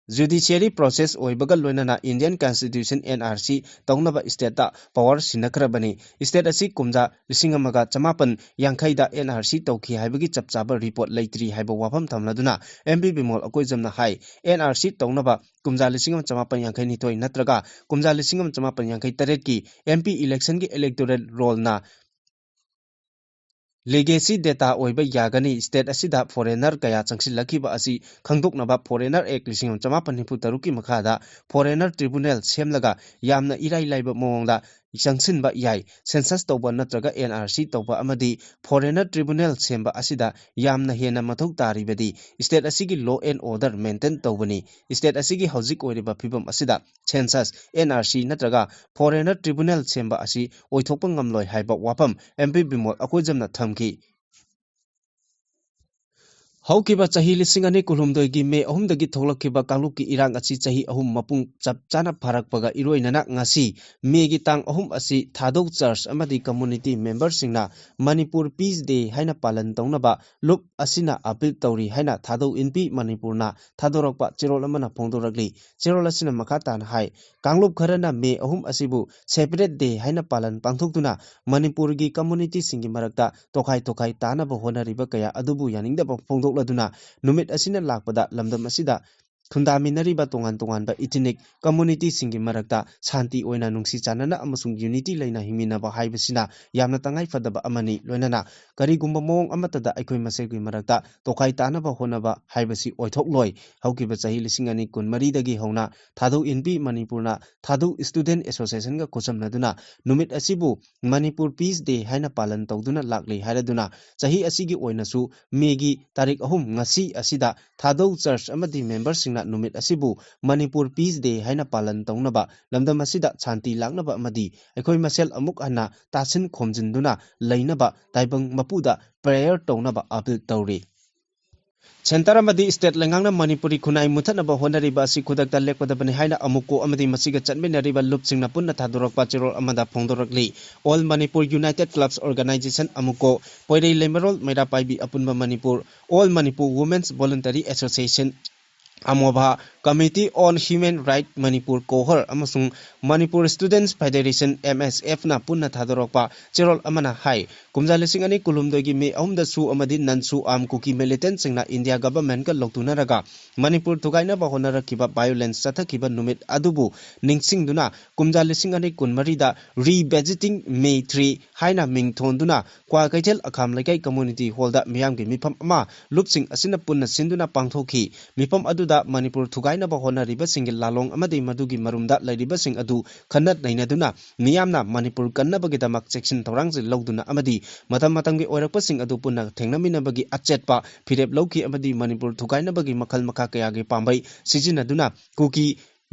judiciary process ꯑꯣꯏꯕꯒ ꯂꯣꯏꯅꯅ Indian Constitution N R C ꯇꯧꯅꯕ stateꯇ power ꯁꯤꯟꯅꯈ꯭ꯔꯕꯅꯤ꯫ State ꯑꯁꯤ ꯀꯨꯝꯖꯥ ꯂꯤꯁꯤꯡ ꯑꯃꯒ ꯆꯃꯥꯄꯟ ꯌꯥꯡꯈꯩꯗ N R C ꯇꯧꯈꯤ ꯍꯥꯏꯕꯒꯤ ꯆꯞ ꯆꯥꯕ report ꯂꯩꯇ꯭ꯔꯤ ꯍꯥꯏꯕ ꯋꯥꯐꯝ ꯊꯝꯂꯗꯨꯅ M P ꯕꯤꯃꯣꯜ ꯑꯀꯣꯏꯖꯝꯅ ꯍꯥꯏ, N R C ꯇꯧꯅꯕ ꯀꯨꯝꯖꯥ ꯂꯤꯁꯤꯡ ꯑꯃ ꯆꯃꯥꯄꯟ ꯌꯥꯡꯈꯩ ꯅꯤꯊꯣꯏ ꯅꯠꯇ꯭ꯔꯒ ꯀꯨꯝꯖꯥ ꯂꯤꯁꯤꯡ ꯑꯃ ꯆꯃꯥꯄꯟ ꯌꯥꯡꯈꯩ ꯇꯔꯦꯠꯀꯤ M P electionꯒꯤ electoral rollꯅ legacy data ꯑꯣꯏꯕ ꯌꯥꯒꯅꯤ꯫ State ꯑꯁꯤꯗ foreigner ꯀꯌꯥ ꯆꯪꯁꯤꯜꯂꯛꯈꯤꯕ ꯑꯁꯤ ꯈꯪꯗꯣꯛꯅꯕ Foreigner Act ꯂꯤꯁꯤꯡ ꯑꯃ ꯆꯃꯥꯄꯟ ꯅꯤꯐꯨ ꯇꯔꯨꯛꯀꯤ ꯃꯈꯥꯗ foreigner tribunal ꯁꯦꯝꯂꯒ ꯌꯥꯝꯅ ꯏꯔꯥꯏ ꯂꯥꯏꯕ ꯃꯑꯣꯡꯗ ꯆꯪꯁꯤꯟꯕ ꯌꯥꯏ꯫ Census ꯇꯧꯕ ꯅꯠꯇ꯭ꯔꯒ N R C ꯇꯧꯕ ꯑꯃꯗꯤ foreigner tribunal ꯁꯦꯝꯕ ꯑꯁꯤꯗ ꯌꯥꯝꯅ ꯍꯦꯟꯅ ꯃꯊꯧ ꯇꯥꯔꯤꯕꯗꯤ state ꯑꯁꯤꯒꯤ law and order maintain ꯇꯧꯕꯅꯤ꯫ State ꯑꯁꯤꯒꯤ ꯍꯧꯖꯤꯛ ꯑꯣꯏꯔꯤꯕ ꯐꯤꯕꯝ ꯑꯁꯤꯗ census, N R C ꯅꯠꯇ꯭ꯔꯒ foreigner tribunal ꯁꯦꯝꯕ ꯑꯁꯤ ꯑꯣꯏꯊꯣꯛꯄ ꯉꯝꯂꯣꯏ ꯍꯥꯏꯕ ꯋꯥꯐꯝ M P ꯕꯤꯃꯣꯜ ꯑꯀꯣꯏꯖꯝꯅ ꯊꯝꯈꯤ꯫ ꯍꯧꯈꯤꯕ ꯆꯍꯤ ꯂꯤꯁꯤꯡ ꯑꯅꯤ ꯀꯨꯟꯍꯨꯝꯗꯣꯏꯒꯤ ꯃꯦ ꯑꯍꯨꯝꯗꯒꯤ ꯊꯣꯛꯂꯛꯈꯤꯕ ꯀꯥꯡꯂꯨꯞꯀꯤ ꯏꯔꯥꯡ ꯑꯁꯤ ꯆꯍꯤ ꯑꯍꯨꯝ ꯃꯄꯨꯡ ꯆꯞ ꯆꯥꯅ ꯐꯥꯔꯛꯄꯒ ꯏꯔꯣꯏꯅꯅ ꯉꯁꯤ ꯃꯦꯒꯤ ꯇꯥꯡ ꯑꯍꯨꯝ ꯑꯁꯤ ꯊꯥꯗꯧ church ꯑꯃꯗꯤ community memberꯁꯤꯡꯅ ꯃꯅꯤꯄꯨꯔ Peace Day ꯍꯥꯏꯅ ꯄꯥꯂꯟ ꯇꯧꯅꯕ ꯂꯨꯞ ꯑꯁꯤꯅ appeal ꯇꯧꯔꯤ ꯍꯥꯏꯅ ꯊꯥꯗꯧ ꯏꯟꯄꯤ ꯃꯅꯤꯄꯨꯔꯅ ꯊꯥꯗꯣꯔꯛꯄ ꯆꯦꯔꯣꯜ ꯑꯃꯅ ꯐꯣꯡꯗꯣꯔꯛꯂꯤ꯫ ꯆꯦꯔꯣꯜ ꯑꯁꯤꯅ ꯃꯈꯥ ꯇꯥꯅ ꯍꯥꯏ, ꯀꯥꯡꯂꯨꯞ ꯈꯔꯅ ꯃꯦ ꯑꯍꯨꯝ ꯑꯁꯤꯕꯨ separate day ꯍꯥꯏꯅ ꯄꯥꯂꯟ ꯄꯥꯡꯊꯣꯛꯇꯨꯅ ꯃꯅꯤꯄꯨꯔꯒꯤ communityꯁꯤꯡꯒꯤ ꯃꯔꯛꯇ ꯇꯣꯈꯥꯏ ꯇꯣꯈꯥꯏ ꯇꯥꯅꯕ ꯍꯣꯠꯅꯔꯤꯕ ꯀꯌꯥ ꯑꯗꯨꯕꯨ ꯌꯥꯅꯤꯡꯗꯕ ꯐꯣꯡꯗꯣꯛꯂꯗꯨꯅ ꯅꯨꯃꯤꯠ ꯑꯁꯤꯅ ꯂꯥꯛꯄꯗ ꯂꯝꯗꯝ ꯑꯁꯤꯗ ꯈꯨꯟꯗꯥꯃꯤꯟꯅꯔꯤꯕ ꯇꯣꯉꯥꯟ ꯇꯣꯉꯥꯟꯕ ethnic communityꯁꯤꯡꯒꯤ ꯃꯔꯛꯇ ꯁꯥꯟꯇꯤ ꯑꯣꯏꯅ ꯅꯨꯡꯁꯤ ꯆꯥꯟꯅꯅ ꯑꯃꯁꯨꯡ unity ꯂꯩꯅ ꯍꯤꯡꯃꯤꯟꯅꯕ ꯍꯥꯏꯕꯁꯤꯅ ꯌꯥꯝꯅ ꯇꯉꯥꯏ ꯐꯗꯕ ꯑꯃꯅꯤ꯫ ꯂꯣꯏꯅꯅ ꯀꯔꯤꯒꯨꯝꯕ ꯃꯑꯣꯡ ꯑꯃꯠꯇꯗ ꯑꯩꯈꯣꯏ ꯃꯁꯦꯜꯒꯤ ꯃꯔꯛꯇ ꯇꯣꯈꯥꯏ ꯇꯥꯅꯕ ꯍꯣꯠꯅꯕ ꯍꯥꯏꯕꯁꯤ ꯑꯣꯏꯊꯣꯛꯂꯣꯏ꯫ ꯍꯧꯈꯤꯕ ꯆꯍꯤ ꯂꯤꯁꯤꯡ ꯑꯅꯤ ꯀꯨꯟꯃꯔꯤꯗꯒꯤ ꯍꯧꯅ ꯊꯥꯗꯧ ꯏꯟꯄꯤ ꯃꯅꯤꯄꯨꯔꯅ ꯊꯥꯗꯧ Student Associationꯒ ꯈꯨꯠꯁꯝꯅꯗꯨꯅ ꯅꯨꯃꯤꯠ ꯑꯁꯤꯕꯨ ꯃꯅꯤꯄꯨꯔ Peace Day ꯍꯥꯏꯅ ꯄꯥꯂꯟ ꯇꯧꯗꯨꯅ ꯂꯥꯛꯂꯤ ꯍꯥꯏꯔꯗꯨꯅ, ꯆꯍꯤ ꯑꯁꯤꯒꯤ ꯑꯣꯏꯅꯁꯨ ꯃꯦꯒꯤ ꯇꯥꯔꯤꯛ ꯑꯍꯨꯝ, ꯉꯁꯤ ꯑꯁꯤꯗ ꯊꯥꯗꯧ Church ꯑꯃꯗꯤ memberꯁꯤꯡꯅ ꯅꯨꯃꯤꯠ ꯑꯁꯤꯕꯨ ꯃꯅꯤꯄꯨꯔ Peace Day ꯍꯥꯏꯅ ꯄꯥꯂꯟ ꯇꯧꯅꯕ, ꯂꯝꯗꯝ ꯑꯁꯤꯗ ꯁꯥꯟꯇꯤ ꯂꯥꯛꯅꯕ ꯑꯃꯗꯤ ꯑꯩꯈꯣꯏ ꯃꯁꯦꯜ ꯑꯃꯨꯛ ꯍꯟꯅ ꯇꯥꯁꯤꯟ ꯈꯣꯝꯖꯤꯟꯗꯨꯅ ꯂꯩꯅꯕ ꯇꯥꯏꯕꯪ ꯃꯄꯨꯗ prayer ꯇꯧꯅꯕ appeal ꯇꯧꯔꯤ꯫ Centre ꯑꯃꯗꯤ state ꯂꯩꯉꯥꯛꯅ ꯃꯅꯤꯄꯨꯔꯤ ꯈꯨꯟꯅꯥꯏ ꯃꯨꯊꯠꯅꯕ ꯍꯣꯠꯅꯔꯤꯕ ꯑꯁꯤ ꯈꯨꯗꯛꯇ ꯂꯦꯞꯀꯗꯕꯅꯤ ꯍꯥꯏꯅ ꯑꯃꯨꯛꯀꯣ ꯑꯃꯗꯤ ꯃꯁꯤꯒ ꯆꯠꯃꯤꯟꯅꯔꯤꯕ ꯂꯨꯞꯁꯤꯡꯅ ꯄꯨꯟꯅ ꯊꯥꯗꯣꯔꯛꯄ ꯆꯦꯔꯣꯜ ꯑꯃꯗ ꯐꯣꯡꯗꯣꯔꯛꯂꯤ꯫ All Manipur United Clubs Organisation, ꯑꯃꯨꯛꯀꯣ, ꯄꯣꯏꯔꯩ ꯂꯩꯃꯔꯣꯜ ꯃꯩꯔꯥ ꯄꯥꯏꯕꯤ ꯑꯄꯨꯟꯕ Manipur, All Manipur Women's Voluntary Association, ꯑꯃꯣꯚꯥ, Committee on Human Right Manipur, ꯀꯣꯍꯔ, ꯑꯃꯁꯨꯡ Manipur Students Federation, MSFꯅ ꯄꯨꯟꯅ ꯊꯥꯗꯣꯔꯛꯄ ꯆꯦꯔꯣꯜ ꯑꯃꯅ ꯍꯥꯏ, ꯀꯨꯝꯖꯥ ꯂꯤꯁꯤꯡ ꯑꯅꯤ ꯀꯨꯟꯍꯨꯝꯗꯣꯏꯒꯤ ꯃꯦ ꯑꯍꯨꯝꯗ SoO ꯑꯃꯗꯤ non-SoO armed ꯀꯨꯀꯤ militantꯁꯤꯡꯅ ꯏꯟꯗꯤꯌꯥ governmentꯀ ꯂꯧꯇꯨꯅꯔꯒ ꯃꯅꯤꯄꯨꯔ ꯊꯨꯒꯥꯏꯅꯕ ꯍꯣꯠꯅꯔꯛꯈꯤꯕ violence ꯆꯠꯊꯈꯤꯕ ꯅꯨꯃꯤꯠ ꯑꯗꯨꯕꯨ ꯅꯤꯡꯁꯤꯡꯗꯨꯅ, ꯀꯨꯝꯖꯥ ꯂꯤꯁꯤꯡ ꯑꯅꯤ ꯀꯨꯟꯃꯔꯤꯗ Revisiting May three ꯍꯥꯏꯅ ꯃꯤꯡ ꯊꯣꯟꯗꯨꯅ ꯀ꯭ꯋꯥꯀꯩꯊꯦꯜ ꯑꯈꯥꯝ ꯂꯩꯀꯥꯏ community hallꯗ ꯃꯤꯌꯥꯝꯒꯤ ꯃꯤꯐꯝ ꯑꯃ ꯂꯨꯞꯁꯤꯡ ꯑꯁꯤꯅ ꯄꯨꯟꯅ ꯁꯤꯟꯗꯨꯅ ꯄꯥꯡꯊꯣꯛꯈꯤ꯫ ꯃꯤꯐꯝ ꯑꯗꯨꯗ ꯃꯅꯤꯄꯨꯔ ꯊꯨꯒꯥꯏꯅꯕ ꯍꯣꯠꯅꯔꯤꯕꯁꯤꯡꯒꯤ ꯂꯥꯂꯣꯡ ꯑꯃꯗꯤ ꯃꯗꯨꯒꯤ ꯃꯔꯨꯝꯗ ꯂꯩꯔꯤꯕꯁꯤꯡ ꯑꯗꯨ ꯈꯟꯅ ꯅꯩꯅꯗꯨꯅ ꯃꯤꯌꯥꯝꯅ ꯃꯅꯤꯄꯨꯔ ꯀꯟꯅꯕꯒꯤꯗꯃꯛ ꯆꯦꯛꯁꯤꯟ ꯊꯧꯔꯥꯡꯁꯤꯡ ꯂꯧꯗꯨꯅ ꯑꯃꯗꯤ ꯃꯇꯝ ꯃꯇꯝꯒꯤ ꯑꯣꯏꯔꯛꯄꯁꯤꯡ ꯑꯗꯨ ꯄꯨꯟꯅ ꯊꯦꯡꯅꯃꯤꯟꯅꯕꯒꯤ ꯑꯆꯦꯠꯄ ꯐꯤꯔꯦꯞ ꯂꯧꯈꯤ ꯑꯃꯗꯤ ꯃꯅꯤꯄꯨꯔ ꯊꯨꯒꯥꯏꯅꯕꯒꯤ ꯃꯈꯜ ꯃꯈꯥ ꯀꯌꯥꯒꯤ ꯄꯥꯝꯕꯩ ꯁꯤꯖꯤꯟꯅꯗꯨꯅ ꯀꯨꯀꯤ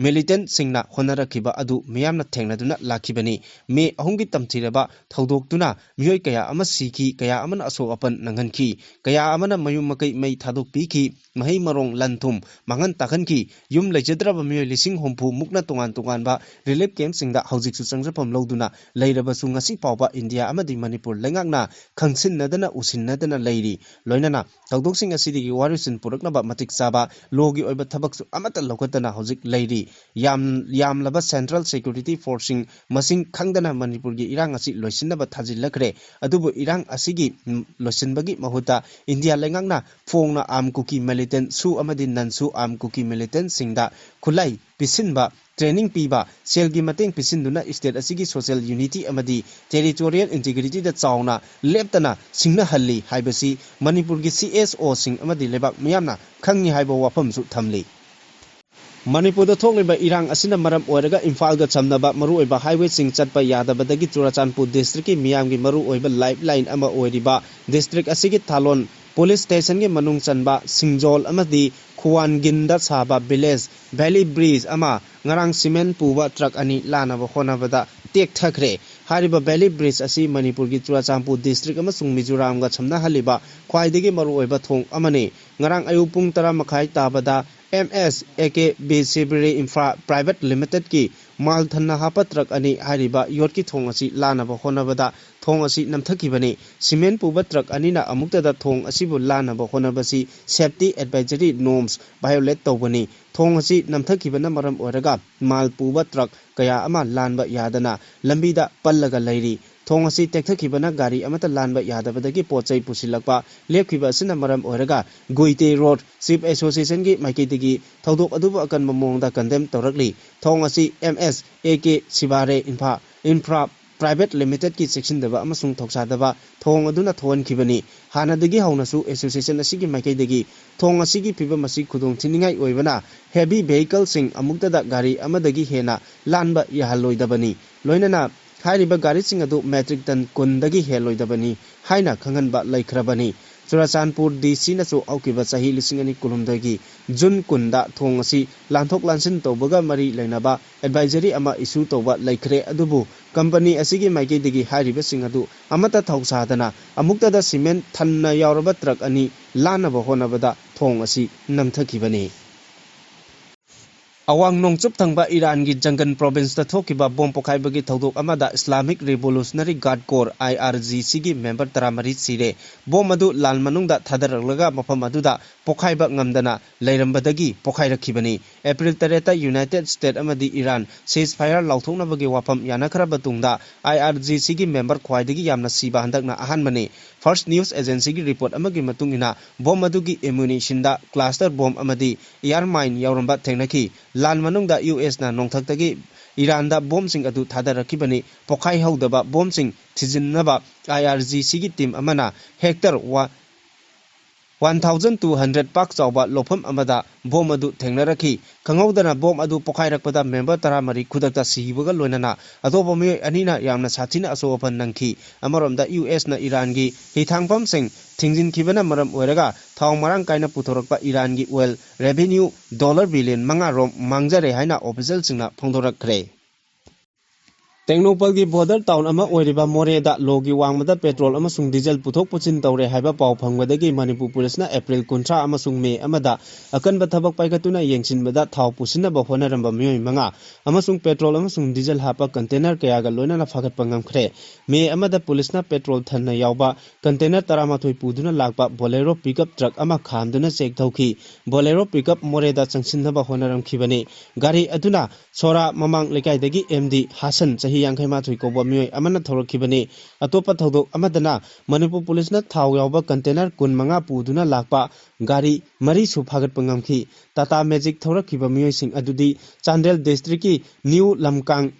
militantꯁꯤꯡꯅ ꯍꯣꯠꯅꯔꯛꯈꯤꯕ ꯑꯗꯨ ꯃꯤꯌꯥꯝꯅ ꯊꯦꯡꯅꯗꯨꯅ ꯂꯥꯛꯈꯤꯕꯅꯤ꯫ ꯃꯦ ꯑꯍꯨꯝꯒꯤ ꯇꯝꯊꯤꯔꯕ ꯊꯧꯗꯣꯛꯇꯨꯅ ꯃꯤꯑꯣꯏ ꯀꯌꯥ ꯑꯃ ꯁꯤꯈꯤ, ꯀꯌꯥ ꯑꯃꯅ ꯑꯁꯣꯛ ꯑꯄꯟ ꯅꯪꯍꯟꯈꯤ, ꯀꯌꯥ ꯑꯃꯅ ꯃꯌꯨꯝ ꯃꯀꯩ ꯃꯩ ꯊꯥꯗꯣꯛꯄꯤꯈꯤ, ꯃꯍꯩ ꯃꯔꯣꯡ ꯂꯟ ꯊꯨꯝ ꯃꯥꯡꯍꯟ ꯇꯥꯛꯍꯟꯈꯤ꯫ ꯌꯨꯝ ꯂꯩꯖꯗ꯭ꯔꯕ ꯃꯤꯑꯣꯏ ꯂꯤꯁꯤꯡ ꯍꯨꯝꯐꯨ ꯃꯨꯛꯅ ꯇꯣꯉꯥꯟ ꯇꯣꯉꯥꯟꯕ relief campꯁꯤꯡꯗ ꯍꯧꯖꯤꯛꯁꯨ ꯆꯪꯖꯐꯝ ꯂꯧꯗꯨꯅ ꯂꯩꯔꯕꯁꯨ ꯉꯁꯤ ꯐꯥꯎꯕ ꯏꯟꯗꯤꯌꯥ ꯑꯃꯗꯤ ꯃꯅꯤꯄꯨꯔ ꯂꯩꯉꯥꯛꯅ ꯈꯪꯁꯤꯟꯅꯗꯅ ꯎꯁꯤꯟꯅꯗꯅ ꯂꯩꯔꯤ꯫ ꯂꯣꯏꯅꯅ ꯊꯧꯗꯣꯛꯁꯤꯡ ꯑꯁꯤꯗꯒꯤ ꯋꯥꯔꯣꯏꯁꯤꯟ ꯄꯨꯔꯛꯅꯕ ꯃꯇꯤꯛ ꯆꯥꯕ lawꯒꯤ ꯑꯣꯏꯕ ꯊꯕꯛꯁꯨ ꯑꯃꯠꯇ ꯂꯧꯈꯠꯇꯅ ꯍꯧꯖꯤꯛ ꯂꯩꯔꯤ꯫ ꯌꯥꯝ-, ꯌꯥꯝꯂꯕ Central Security Forceꯁꯤꯡ ꯃꯁꯤꯡ ꯈꯪꯗꯅ ꯃꯅꯤꯄꯨꯔꯒꯤ ꯏꯔꯥꯡ ꯑꯁꯤ ꯂꯣꯏꯁꯤꯟꯅꯕ ꯊꯥꯖꯤꯜꯂꯛꯈ꯭ꯔꯦ꯫ ꯑꯗꯨꯕꯨ ꯏꯔꯥꯡ ꯑꯁꯤꯒꯤ, ꯎꯝ, ꯂꯣꯏꯁꯤꯟꯕꯒꯤ ꯃꯍꯨꯠꯇ ꯏꯟꯗꯤꯌꯥ ꯂꯩꯉꯥꯛꯅ ꯐꯣꯡꯅ armed Kuki militant ꯁꯨ ꯑꯃꯗꯤ non armed Kuki militantꯁꯤꯡꯗ ꯈꯨꯠꯂꯥꯏ ꯄꯤꯁꯤꯟꯕ, training ꯄꯤꯕ, ꯁꯦꯜꯒꯤ ꯃꯇꯦꯡ ꯄꯤꯁꯤꯟꯗꯨꯅ state ꯑꯁꯤꯒꯤ social unity ꯑꯃꯗꯤ territorial integrityꯗ ꯆꯥꯎꯅ ꯂꯦꯞꯇꯅ ꯁꯤꯡꯅꯍꯜꯂꯤ ꯍꯥꯏꯕꯁꯤ ꯃꯅꯤꯄꯨꯔꯒꯤ CSOꯁꯤꯡ ꯑꯃꯗꯤ ꯂꯩꯕꯥꯛ ꯃꯤꯌꯥꯝꯅ ꯈꯪꯉꯤ ꯍꯥꯏꯕ ꯋꯥꯐꯝꯁꯨ ꯊꯝꯂꯤ꯫ ꯃꯅꯤꯄꯨꯔꯗ ꯊꯣꯛꯂꯤꯕ ꯏꯔꯥꯡ ꯑꯁꯤꯅ ꯃꯔꯝ ꯑꯣꯏꯔꯒ ꯏꯝꯐꯥꯜꯒ ꯁꯝꯅꯕ ꯃꯔꯨꯑꯣꯏꯕ highwayꯁꯤꯡ ꯆꯠꯄ ꯌꯥꯗꯕꯗꯒꯤ ꯆꯨꯔꯥꯆꯥꯟꯄꯨꯔ districtꯀꯤ ꯃꯤꯌꯥꯝꯒꯤ ꯃꯔꯨꯑꯣꯏꯕ lifeline ꯑꯃ ꯑꯣꯏꯔꯤꯕ district ꯑꯁꯤꯒꯤ ꯊꯥꯂꯣꯟ police stationꯒꯤ ꯃꯅꯨꯡ ꯆꯟꯕ ꯁꯤꯡꯖꯣꯜ ꯑꯃꯗꯤ ꯈꯨꯋꯥꯟꯒꯤꯟꯗ ꯁꯥꯕ village valley bridge ꯑꯃ ꯉꯔꯥꯡ cement ꯄꯨꯕ truck ꯑꯅꯤ ꯂꯥꯟꯅꯕ ꯍꯣꯠꯅꯕꯗ ꯇꯦꯛꯊꯈ꯭ꯔꯦ꯫ ꯍꯥꯏꯔꯤꯕ valley bridge ꯑꯁꯤ ꯃꯅꯤꯄꯨꯔꯒꯤ ꯆꯨꯔꯥꯆꯥꯟꯄꯨꯔ district ꯑꯃꯁꯨꯡ ꯃꯤꯖꯣꯔꯥꯝꯒ ꯁꯝꯅꯍꯜꯂꯤꯕ ꯈ꯭ꯋꯥꯏꯗꯒꯤ ꯃꯔꯨꯑꯣꯏꯕ ꯊꯣꯡ ꯑꯃꯅꯤ꯫ ꯉꯔꯥꯡ ꯑꯌꯨꯛ ꯄꯨꯡ ꯇꯔꯥ ꯃꯈꯥꯏ ꯇꯥꯕꯗ M S A K B Sibiri Infra Private Limitedꯀꯤ ꯃꯥꯜ ꯊꯟꯅ ꯍꯥꯞꯄ truck ꯑꯅꯤ ꯍꯥꯏꯔꯤꯕ ꯌꯣꯠꯀꯤ ꯊꯣꯡ ꯑꯁꯤ ꯂꯥꯟꯅꯕ ꯍꯣꯠꯅꯕꯗ ꯊꯣꯡ ꯑꯁꯤ ꯅꯝꯊꯈꯤꯕꯅꯤ꯫ Cement ꯄꯨꯕ truck ꯑꯅꯤꯅ ꯑꯃꯨꯛꯇꯗ ꯊꯣꯡ ꯑꯁꯤꯕꯨ ꯂꯥꯟꯅꯕ ꯍꯣꯠꯅꯕꯁꯤ safety advisory norms violate ꯇꯧꯕꯅꯤ꯫ ꯊꯣꯡ ꯑꯁꯤ ꯅꯝꯊꯈꯤꯕꯅ ꯃꯔꯝ ꯑꯣꯏꯔꯒ ꯃꯥꯜ ꯄꯨꯕ truck ꯀꯌꯥ ꯑꯃ ꯂꯥꯟꯕ ꯌꯥꯗꯅ ꯂꯝꯕꯤꯗ ꯄꯜꯂꯒ ꯂꯩꯔꯤ꯫ ꯊꯣꯡ ꯑꯁꯤ ꯇꯦꯛꯊꯈꯤꯕꯅ ꯒꯥꯔꯤ ꯑꯃꯠꯇ ꯂꯥꯟꯕ ꯌꯥꯗꯕꯗꯒꯤ ꯄꯣꯠ ꯆꯩ ꯄꯨꯁꯤꯜꯂꯛꯄ ꯂꯦꯞꯈꯤꯕ ꯑꯁꯤꯅ ꯃꯔꯝ ꯑꯣꯏꯔꯒ ꯒꯨꯏꯇꯦ Road Chief Associationꯒꯤ ꯃꯥꯏꯀꯩꯗꯒꯤ ꯊꯧꯗꯣꯛ ꯑꯗꯨꯕꯨ ꯑꯀꯟꯕ ꯃꯑꯣꯡꯗ condemn ꯇꯧꯔꯛꯂꯤ꯫ ꯊꯣꯡ ꯑꯁꯤ M S A K Sibiri Infra, Infra Private Limitedꯀꯤ ꯆꯦꯛꯁꯤꯟꯗꯕ ꯑꯃꯁꯨꯡ ꯊꯧꯁꯥꯗꯕ ꯊꯣꯡ ꯑꯗꯨꯅ ꯊꯣꯛꯍꯟꯈꯤꯕꯅꯤ꯫ ꯍꯥꯟꯅꯗꯒꯤ ꯍꯧꯅꯁꯨ association ꯑꯁꯤꯒꯤ ꯃꯥꯏꯀꯩꯗꯒꯤ ꯊꯣꯡ ꯑꯁꯤꯒꯤ ꯐꯤꯕꯝ ꯑꯁꯤ ꯈꯨꯗꯣꯡ ꯊꯤꯅꯤꯡꯉꯥꯏ ꯑꯣꯏꯕꯅ heavy vehicleꯁꯤꯡ ꯑꯃꯨꯛꯇꯗ ꯒꯥꯔꯤ ꯑꯃꯗꯒꯤ ꯍꯦꯟꯅ ꯂꯥꯟꯕ ꯌꯥꯍꯜꯂꯣꯏꯗꯕꯅꯤ꯫ ꯂꯣꯏꯅꯅ ꯍꯥꯏꯔꯤꯕ ꯒꯥꯔꯤꯁꯤꯡ ꯑꯗꯨ metric ton ꯀꯨꯟꯗꯒꯤ ꯍꯦꯜꯂꯣꯏꯗꯕꯅꯤ ꯍꯥꯏꯅ ꯈꯪꯍꯟꯕ ꯂꯩꯈ꯭ꯔꯕꯅꯤ꯫ ꯆꯨꯔꯥꯆꯥꯟꯄꯨꯔ DCꯅꯁꯨ ꯍꯧꯈꯤꯕ ꯆꯍꯤ ꯂꯤꯁꯤꯡ ꯑꯅꯤ ꯀꯨꯟꯍꯨꯝꯗꯣꯏꯒꯤ June ꯀꯨꯟꯗ ꯊꯣꯡ ꯑꯁꯤ ꯂꯥꯟꯊꯣꯛ ꯂꯥꯟꯁꯤꯟ ꯇꯧꯕꯒ ꯃꯔꯤ ꯂꯩꯅꯕ advisory ꯑꯃ issue ꯇꯧꯕ ꯂꯩꯈ꯭ꯔꯦ꯫ ꯑꯗꯨꯕꯨ company ꯑꯁꯤꯒꯤ ꯃꯥꯏꯀꯩꯗꯒꯤ ꯍꯥꯏꯔꯤꯕꯁꯤꯡ ꯑꯗꯨ ꯑꯃꯠꯇ ꯊꯧꯁꯥꯗꯅ ꯑꯃꯨꯛꯇꯗ cement ꯊꯟꯅ ꯌꯥꯎꯔꯕ truck ꯑꯅꯤ ꯂꯥꯟꯅꯕ ꯍꯣꯠꯅꯕꯗ ꯊꯣꯡ ꯑꯁꯤ ꯅꯝꯊꯈꯤꯕꯅꯤ꯫ ꯑꯋꯥꯡ ꯅꯣꯡꯆꯨꯞ ꯊꯪꯕ ꯏꯔꯥꯟꯒꯤ ꯖꯪꯒꯟ ꯄ꯭ꯔꯣꯚꯤꯟꯁꯇ ꯊꯣꯛꯈꯤꯕ ꯕꯣꯝ ꯄꯣꯈꯥꯏꯕꯒꯤ ꯊꯧꯗꯣꯛ ꯑꯃꯗ Islamic Revolutionary Guard Corps, I R G C, ꯒꯤ ꯃꯦꯝꯕꯔ ꯇꯔꯥꯃꯔꯤ ꯁꯤꯔꯦ꯫ ꯕꯣꯝ ꯑꯗꯨ ꯂꯥꯟ ꯃꯅꯨꯡꯗ ꯊꯥꯗꯔꯛꯂꯒ ꯃꯐꯝ ꯑꯗꯨꯗ ꯄꯣꯈꯥꯏꯕ ꯉꯝꯗꯅ ꯂꯩꯔꯝꯕꯗꯒꯤ ꯄꯣꯈꯥꯏꯔꯛꯈꯤꯕꯅꯤ꯫ ꯑꯦꯄ꯭ꯔꯤꯜ ꯇꯔꯦꯠꯇ United States ꯑꯃꯗꯤ ꯏꯔꯥꯟ ceasefire ꯂꯥꯎꯊꯣꯛꯅꯕꯒꯤ ꯋꯥꯐꯝ ꯌꯥꯅꯈ꯭ꯔꯕ ꯇꯨꯡꯗ, I R G C ꯒꯤ ꯃꯦꯝꯕꯔ ꯈ꯭ꯋꯥꯏꯗꯒꯤ ꯌꯥꯝꯅ ꯁꯤꯕ ꯍꯟꯗꯛꯅ ꯑꯍꯥꯟꯕꯅꯤ꯫ Fars news agency ꯒꯤ ꯔꯤꯄꯣꯔꯠ ꯑꯃꯒꯤ ꯃꯇꯨꯡ ꯏꯟꯅ, ꯕꯣꯝ ꯑꯗꯨꯒꯤ ammunition ꯗ cluster bomb ꯑꯃꯗꯤ air mine ꯌꯥꯎꯔꯝꯕ ꯊꯦꯡꯅꯈꯤ꯫ ꯂꯥꯟ ꯃꯅꯨꯡꯗ U S ꯅ ꯅꯣꯡꯊꯛꯇꯒꯤ ꯏꯔꯥꯟꯗ ꯕꯣꯝꯁꯤꯡ ꯑꯗꯨ ꯊꯥꯗꯔꯛꯈꯤꯕꯅꯤ꯫ ꯄꯣꯈꯥꯏꯍꯧꯗꯕ ꯕꯣꯝꯁꯤꯡ ꯊꯤꯖꯤꯟꯅꯕ I R G C ꯒꯤ ꯇꯤꯝ ꯑꯃꯅ ꯍꯦꯛꯇꯔ ꯋꯥ-, one thousand two hundred ꯄꯥꯛ ꯆꯥꯎꯕ ꯂꯧꯐꯝ ꯑꯃꯗ ꯕꯣꯝ ꯑꯗꯨ ꯊꯦꯡꯅꯔꯛꯈꯤ꯫ ꯈꯪꯍꯧꯗꯅ ꯕꯣꯝ ꯑꯗꯨ ꯄꯣꯈꯥꯏꯔꯛꯄꯗ ꯃꯦꯝꯕꯔ ꯇꯔꯥꯃꯔꯤ ꯈꯨꯗꯛꯇ ꯁꯤꯈꯤꯕꯒ ꯂꯣꯏꯅꯅ ꯑꯇꯣꯞꯄ ꯃꯤꯑꯣꯏ ꯑꯅꯤꯅ ꯌꯥꯝꯅ ꯁꯥꯊꯤꯅ ꯑꯁꯣꯛ ꯑꯄꯟ ꯅꯪꯈꯤ꯫ ꯑꯃꯔꯣꯝꯗ, U S ꯅ ꯏꯔꯥꯟꯒꯤ ꯍꯤꯊꯥꯡꯐꯝꯁꯤꯡ ꯊꯤꯡꯖꯤꯟꯈꯤꯕꯅ ꯃꯔꯝ ꯑꯣꯏꯔꯒ ꯊꯥꯎ ꯃꯔꯥꯡ ꯀꯥꯏꯅ ꯄꯨꯊꯣꯔꯛꯄ ꯏꯔꯥꯟꯒꯤ oil revenue dollar billion ꯃꯉꯥ ꯔꯣꯝ ꯃꯥꯡꯖꯔꯦ ꯍꯥꯏꯅ official ꯁꯤꯡꯅ ꯐꯣꯡꯗꯣꯔꯛꯈ꯭ꯔꯦ꯫ ꯇꯦꯡꯅꯧꯄꯜꯒꯤ border town ꯑꯃ ꯑꯣꯏꯔꯤꯕ ꯃꯣꯔꯦꯗ ꯂꯣꯒꯤ ꯋꯥꯡꯃꯗ petrol ꯑꯃꯁꯨꯡ diesel ꯄꯨꯊꯣꯛ ꯄꯨꯁꯤꯟ ꯇꯧꯔꯦ ꯍꯥꯏꯕ ꯄꯥꯎ ꯐꯪꯕꯗꯒꯤ ꯃꯅꯤꯄꯨꯔ ꯄꯨꯂꯤꯁꯅ ꯑꯦꯄ꯭ꯔꯤꯜ ꯀꯨꯟꯊ꯭ꯔꯥ ꯑꯃꯁꯨꯡ ꯃꯦ ꯑꯃꯗ ꯑꯀꯟꯕ ꯊꯕꯛ ꯄꯥꯏꯈꯠꯇꯨꯅ ꯌꯦꯡꯁꯤꯟꯕꯗ ꯊꯥꯎ ꯄꯨꯁꯤꯟꯅꯕ ꯍꯣꯠꯅꯔꯝꯕ ꯃꯤꯑꯣꯏ ꯃꯉꯥ ꯑꯃꯁꯨꯡ petrol ꯑꯃꯁꯨꯡ diesel ꯍꯥꯞꯄ container ꯀꯌꯥꯒ ꯂꯣꯏꯅꯅ ꯐꯥꯒꯠꯄ ꯉꯝꯈ꯭ꯔꯦ꯫ ꯃꯦ ꯑꯃꯗ ꯄꯨꯂꯤꯁꯅ petrol ꯊꯟꯅ ꯌꯥꯎꯕ container ꯇꯔꯥꯃꯥꯊꯣꯏ ꯄꯨꯗꯨꯅ ꯂꯥꯛꯄ Bolero pickup truck ꯑꯃ ꯈꯥꯝꯗꯨꯅ check ꯇꯧꯈꯤ꯫ Bolero pickup ꯃꯣꯔꯦꯗ ꯆꯪꯁꯤꯟꯅꯕ ꯍꯣꯠꯅꯔꯝꯈꯤꯕꯅꯤ꯫ ꯒꯥꯔꯤ ꯑꯗꯨꯅ ꯁꯣꯔꯥ ꯃꯃꯥꯡ ꯂꯩꯀꯥꯏꯗꯒꯤ M D ꯍꯥꯁꯟ, ꯆꯍꯤ ꯌꯥꯡꯈꯩ ꯃꯥꯊꯣꯏ ꯀꯧꯕ ꯃꯤꯑꯣꯏ ꯑꯃꯅ ꯊꯧꯔꯛꯈꯤꯕꯅꯤ꯫ ꯑꯇꯣꯞꯄ ꯊꯧꯗꯣꯛ ꯑꯃꯗꯅ, ꯃꯅꯤꯄꯨꯔ ꯄꯨꯂꯤꯁꯅ ꯊꯥꯎ ꯌꯥꯎꯕ container ꯀꯨꯟꯃꯉꯥ ꯄꯨꯗꯨꯅ ꯂꯥꯛꯄ ꯒꯥꯔꯤ ꯃꯔꯤꯁꯨ ꯐꯥꯒꯠꯄ ꯉꯝꯈꯤ꯫ Tata Magic ꯊꯧꯔꯛꯈꯤꯕ ꯃꯤꯑꯣꯏꯁꯤꯡ ꯑꯗꯨꯗꯤ ꯆꯥꯟꯗꯦꯜ district ꯀꯤ New ꯂꯝꯀꯥꯡ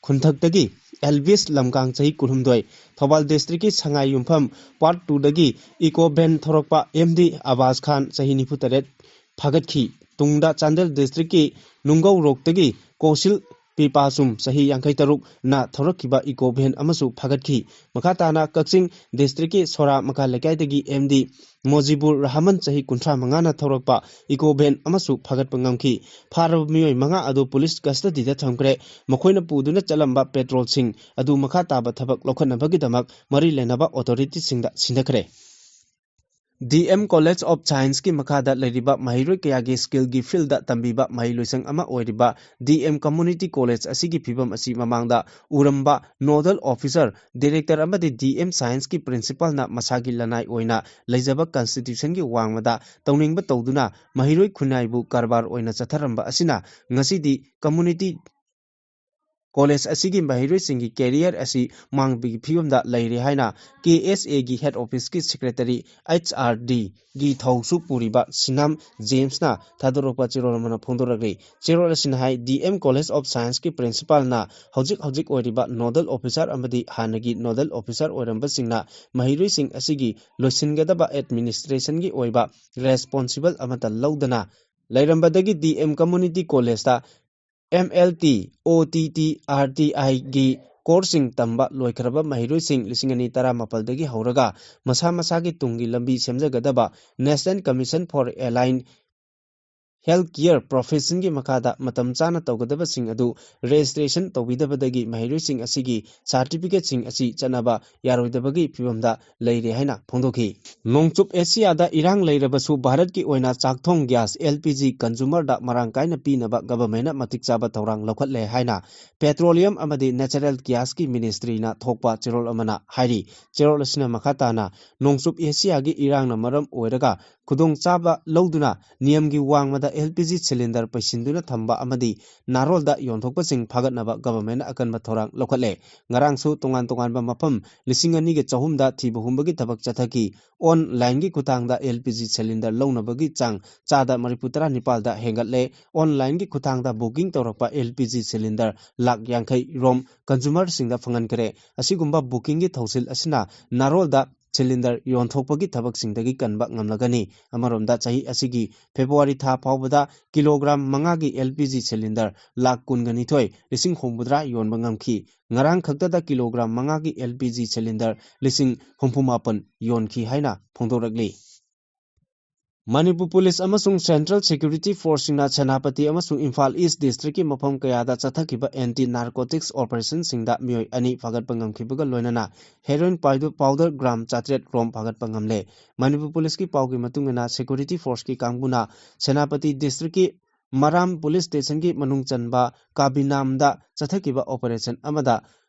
ꯈꯨꯟꯊꯛꯇꯒꯤ ꯑꯦꯜꯕꯤꯁ ꯂꯝꯀꯥꯡ, ꯆꯍꯤ ꯀꯨꯟꯍꯨꯝꯗꯣꯏ, ꯊꯧꯕꯥꯜ district ꯀꯤ ꯁꯉꯥꯏ ꯌꯨꯝꯐꯝ part two ꯗꯒꯤ eco van ꯊꯧꯔꯛꯄ M D ꯑꯕꯥꯁ ꯈꯥꯟ, ꯆꯍꯤ ꯅꯤꯐꯨꯇꯔꯦꯠ, ꯐꯥꯒꯠꯈꯤ꯫ ꯇꯨꯡꯗ ꯆꯥꯟꯗꯦꯜ district ꯀꯤ ꯅꯨꯡꯒꯧꯔꯣꯛꯇꯒꯤ ꯀꯣꯁꯤꯜ ꯄꯤꯄꯥꯆꯨꯝ, ꯆꯍꯤ ꯌꯥꯡꯈꯩ ꯇꯔꯨꯛꯅ ꯊꯧꯔꯛꯈꯤꯕ eco van ꯑꯃꯁꯨ ꯐꯥꯒꯠꯈꯤ꯫ ꯃꯈꯥ ꯇꯥꯅ ꯀꯛꯆꯤꯡ district ꯀꯤ ꯁꯣꯔꯥ ꯃꯈꯥ ꯂꯩꯀꯥꯏꯗꯒꯤ M D ꯃꯣꯖꯤꯕꯨꯔ ꯔꯍꯃꯟ, ꯆꯍꯤ ꯀꯨꯟꯊ꯭ꯔꯥ ꯃꯉꯥꯅ ꯊꯧꯔꯛꯄ eco van ꯑꯃꯁꯨ ꯐꯥꯒꯠꯄ ꯉꯝꯈꯤ꯫ ꯐꯥꯔꯕ ꯃꯤꯑꯣꯏ ꯃꯉꯥ ꯑꯗꯨ ꯄꯨꯂꯤꯁ custody ꯗ ꯊꯝꯈ꯭ꯔꯦ꯫ ꯃꯈꯣꯏꯅ ꯄꯨꯗꯨꯅ ꯆꯠꯂꯝꯕ petrol ꯁꯤꯡ ꯑꯗꯨ ꯃꯈꯥ ꯇꯥꯕ ꯊꯕꯛ ꯂꯧꯈꯠꯅꯕꯒꯤꯗꯃꯛ ꯃꯔꯤ ꯂꯩꯅꯕ authority ꯁꯤꯡꯗ ꯁꯤꯟꯅꯈ꯭ꯔꯦ꯫ ꯗꯤ ꯑꯦꯝ College of Scienceꯀꯤ ꯃꯈꯥꯗ ꯂꯩꯔꯤꯕ ꯃꯍꯩꯔꯣꯏ ꯀꯌꯥꯒꯤ skillꯒꯤ fieldꯇ ꯇꯝꯕꯤꯕ ꯃꯍꯩꯂꯣꯏꯁꯪ ꯑꯃ ꯑꯣꯏꯔꯤꯕ ꯗꯤ ꯑꯦꯝ Community College ꯑꯁꯤꯒꯤ ꯐꯤꯕꯝ ꯑꯁꯤ ꯃꯃꯥꯡꯗ ꯎꯔꯝꯕ nodal officer, director ꯑꯃꯗꯤ ꯗꯤ ꯑꯦꯝ Scienceꯀꯤ principalꯅ ꯃꯁꯥꯒꯤ ꯂꯅꯥꯏ ꯑꯣꯏꯅ ꯂꯩꯖꯕ constitutionꯒꯤ ꯋꯥꯡꯃꯗ ꯇꯧꯅꯤꯡꯕ ꯇꯧꯗꯨꯅ ꯃꯍꯩꯔꯣꯏ ꯈꯨꯟꯅꯥꯏꯕꯨ ꯀꯔꯕꯥꯔ ꯑꯣꯏꯅ ꯆꯠꯊꯔꯝꯕ ꯑꯁꯤꯅ ꯉꯁꯤꯗꯤ community college ꯑꯁꯤꯒꯤ ꯃꯍꯩꯔꯣꯏꯁꯤꯡꯒꯤ career ꯑꯁꯤ ꯃꯥꯡꯕꯒꯤ ꯐꯤꯕꯝꯗ ꯂꯩꯔꯦ ꯍꯥꯏꯅ ꯀꯦ ꯑꯦꯁ ꯑꯦꯒꯤ head officeꯀꯤ secretary, ꯑꯩꯆ ꯑꯥꯔ ꯗꯤꯒꯤ ꯊꯧꯁꯨ ꯄꯨꯔꯤꯕ ꯁꯤꯅꯥꯝ ꯖꯦꯝꯁꯅ ꯊꯥꯗꯣꯔꯛꯄ ꯆꯦꯔꯣꯜ ꯑꯃꯅ ꯐꯣꯡꯗꯣꯔꯛꯂꯤ꯫ ꯆꯦꯔꯣꯜ ꯑꯁꯤꯅ ꯍꯥꯏ, ꯗꯤ ꯑꯦꯝ College of Scienceꯀꯤ principalꯅ ꯍꯧꯖꯤꯛ ꯍꯧꯖꯤꯛ ꯑꯣꯏꯔꯤꯕ nodal officer ꯑꯃꯗꯤ ꯍꯥꯟꯅꯒꯤ nodal officer ꯑꯣꯏꯔꯝꯕꯁꯤꯡꯅ ꯃꯍꯩꯔꯣꯏꯁꯤꯡ ꯑꯁꯤꯒꯤ ꯂꯣꯏꯁꯤꯟꯒꯗꯕ administrationꯒꯤ ꯑꯣꯏꯕ responsible ꯑꯃꯠꯇ ꯂꯧꯗꯅ ꯂꯩꯔꯝꯕꯗꯒꯤ ꯗꯤ ꯑꯦꯝ Community Collegeꯇ M L T, O T T, R T ꯑꯥꯏꯒꯤ courseꯁꯤꯡ ꯇꯝꯕ ꯂꯣꯏꯈ꯭ꯔꯕ ꯃꯍꯩꯔꯣꯏꯁꯤꯡ ꯂꯤꯁꯤꯡ ꯑꯅꯤ ꯇꯔꯥꯃꯥꯄꯜꯗꯒꯤ ꯍꯧꯔꯒ ꯃꯁꯥ ꯃꯁꯥꯒꯤ ꯇꯨꯡꯒꯤ ꯂꯝꯕꯤ ꯁꯦꯝꯖꯒꯗꯕ National Commission for Allied Health Care Professionꯒꯤ ꯃꯈꯥꯗ ꯃꯇꯝ ꯆꯥꯅ ꯇꯧꯒꯗꯕꯁꯤꯡ ꯑꯗꯨ registration ꯇꯧꯕꯤꯗꯕꯗꯒꯤ ꯃꯍꯩꯔꯣꯏꯁꯤꯡ ꯑꯁꯤꯒꯤ certificateꯁꯤꯡ ꯑꯁꯤ ꯆꯠꯅꯕ ꯌꯥꯔꯣꯏꯗꯕꯒꯤ ꯐꯤꯕꯝꯗ ꯂꯩꯔꯦ ꯍꯥꯏꯅ ꯐꯣꯡꯗꯣꯛꯈꯤ꯫ ꯅꯣꯡꯆꯨꯞ ꯑꯦꯁꯤꯌꯥꯗ ꯏꯔꯥꯡ ꯂꯩꯔꯕꯁꯨ ꯚꯥꯔꯠꯀꯤ ꯑꯣꯏꯅ ꯆꯥꯛꯊꯣꯡ gas, L P G, consumerꯗ ꯃꯔꯥꯡ ꯀꯥꯏꯅ ꯄꯤꯅꯕ governmentꯅ ꯃꯇꯤꯛ ꯆꯥꯕ ꯊꯧꯔꯥꯡ ꯂꯧꯈꯠꯂꯦ ꯍꯥꯏꯅ Petroleum ꯑꯃꯗꯤ Natural Gasꯀꯤ ministryꯅ ꯊꯣꯛꯄ ꯆꯦꯔꯣꯜ ꯑꯃꯅ ꯍꯥꯏꯔꯤ꯫ ꯆꯦꯔꯣꯜ ꯑꯁꯤꯅ ꯃꯈꯥ ꯇꯥꯅ ꯅꯣꯡꯆꯨꯞ ꯑꯦꯁꯤꯌꯥꯒꯤ ꯏꯔꯥꯡꯅ ꯃꯔꯝ ꯑꯣꯏꯔꯒ ꯈꯨꯗꯣꯡꯆꯥꯕ ꯂꯧꯗꯨꯅ ꯅꯤꯌꯝꯒꯤ ꯋꯥꯡꯃꯗ L P G cylinder ꯄꯩꯁꯤꯟꯗꯨꯅ ꯊꯝꯕ ꯑꯃꯗꯤ ꯅꯥꯔꯣꯜꯗ ꯌꯣꯟꯊꯣꯛꯄꯁꯤꯡ ꯐꯥꯒꯠꯅꯕ governmentꯅ ꯑꯀꯟꯕ ꯊꯧꯔꯥꯡ ꯂꯧꯈꯠꯂꯦ꯫ ꯉꯔꯥꯡꯁꯨ ꯇꯣꯉꯥꯟ ꯇꯣꯉꯥꯟꯕ ꯃꯐꯝ ꯂꯤꯁꯤꯡ ꯑꯅꯤꯒ ꯆꯍꯨꯝꯗ ꯊꯤꯕ ꯍꯨꯝꯕꯒꯤ ꯊꯕꯛ ꯆꯠꯊꯈꯤ꯫ Onlineꯒꯤ ꯈꯨꯠꯊꯥꯡꯗ L P G cylinder ꯂꯧꯅꯕꯒꯤ ꯆꯥꯡ ꯆꯥꯗ ꯃꯔꯤꯐꯨ ꯇꯔꯥ ꯅꯤꯄꯥꯜꯗ ꯍꯦꯟꯒꯠꯂꯦ꯫ Onlineꯒꯤ ꯈꯨꯠꯊꯥꯡꯗ booking ꯇꯧꯔꯛꯄ L P G cylinder lakh ꯌꯥꯡꯈꯩ ꯔꯣꯝ consumerꯁꯤꯡꯗ ꯐꯪꯍꯟꯈ꯭ꯔꯦ꯫ ꯑꯁꯤꯒꯨꯝꯕ bookingꯒꯤ ꯊꯧꯁꯤꯜ ꯑꯁꯤꯅ ꯅꯥꯔꯣꯜꯗ cylinder ꯌꯣꯟꯊꯣꯛꯄꯒꯤ ꯊꯕꯛꯁꯤꯡꯗꯒꯤ ꯀꯟꯕ ꯉꯝꯂꯒꯅꯤ꯫ ꯑꯃꯔꯣꯝꯗ ꯆꯍꯤ ꯑꯁꯤꯒꯤ February ꯊꯥ ꯐꯥꯎꯕꯗ kilogram ꯃꯉꯥꯒꯤ L P G cylinder lakh ꯀꯨꯟꯒ ꯅꯤꯊꯣꯏ ꯂꯤꯁꯤꯡ ꯍꯨꯝꯐꯨꯇꯔꯥ ꯌꯣꯟꯕ ꯉꯝꯈꯤ꯫ ꯉꯔꯥꯡ ꯈꯛꯇꯗ kilogram ꯃꯉꯥꯒꯤ L P G cylinder ꯂꯤꯁꯤꯡ ꯍꯨꯝꯐꯨ ꯃꯥꯄꯟ ꯌꯣꯟꯈꯤ ꯍꯥꯏꯅ ꯐꯣꯡꯗꯣꯔꯛꯂꯤ꯫ ꯃꯅꯤꯄꯨꯔ ꯄꯨꯂꯤꯁ ꯑꯃꯁꯨꯡ ꯁꯦꯟꯇ꯭ꯔꯦꯜ ꯁꯦꯀ꯭ꯌꯨꯔꯤꯇꯤ ꯐꯣꯔꯁꯁꯤꯡꯅ ꯁꯦꯅꯥꯄꯇꯤ ꯑꯃꯁꯨꯡ ꯏꯝꯐꯥꯜ ꯏꯁ ꯗꯤꯁꯇ꯭ꯔꯤꯛꯀꯤ ꯃꯐꯝ ꯀꯌꯥꯗ ꯆꯠꯊꯈꯤꯕ ꯑꯦꯟꯇꯤ ꯅꯥꯔꯀꯣꯇꯤꯛꯁ ꯑꯣꯄꯔꯦꯁꯟꯁꯤꯡꯗ ꯃꯤꯑꯣꯏ ꯑꯅꯤ ꯐꯥꯒꯠꯄ ꯉꯝꯈꯤꯕꯒ ꯂꯣꯏꯅꯅ ꯍꯦꯔꯣꯏꯟ ꯄꯥꯎꯗꯔ ꯒ꯭ꯔꯥꯝ ꯆꯥꯇ꯭ꯔꯦꯠ ꯔꯣꯝ ꯐꯥꯒꯠꯄ ꯉꯝꯂꯦ꯫ ꯃꯅꯤꯄꯨꯔ ꯄꯨꯂꯤꯁꯀꯤ ꯄꯥꯎꯒꯤ ꯃꯇꯨꯡ ꯏꯟꯅ, ꯁꯦꯀ꯭ꯌꯨꯔꯤꯇꯤ ꯐꯣꯔꯁꯀꯤ ꯀꯥꯡꯕꯨꯅ ꯁꯦꯅꯥꯄꯇꯤ ꯗꯤꯁꯇ꯭ꯔꯤꯛꯀꯤ ꯃꯔꯥꯝ ꯄꯨꯂꯤꯁ ꯁ꯭ꯇꯦꯁꯟꯒꯤ ꯃꯅꯨꯡ ꯆꯟꯕ ꯀꯥꯕꯤꯅꯥꯝꯗ ꯆꯠꯊꯈꯤꯕ ꯑꯣꯄꯔꯦꯁꯟ ꯑꯃꯗ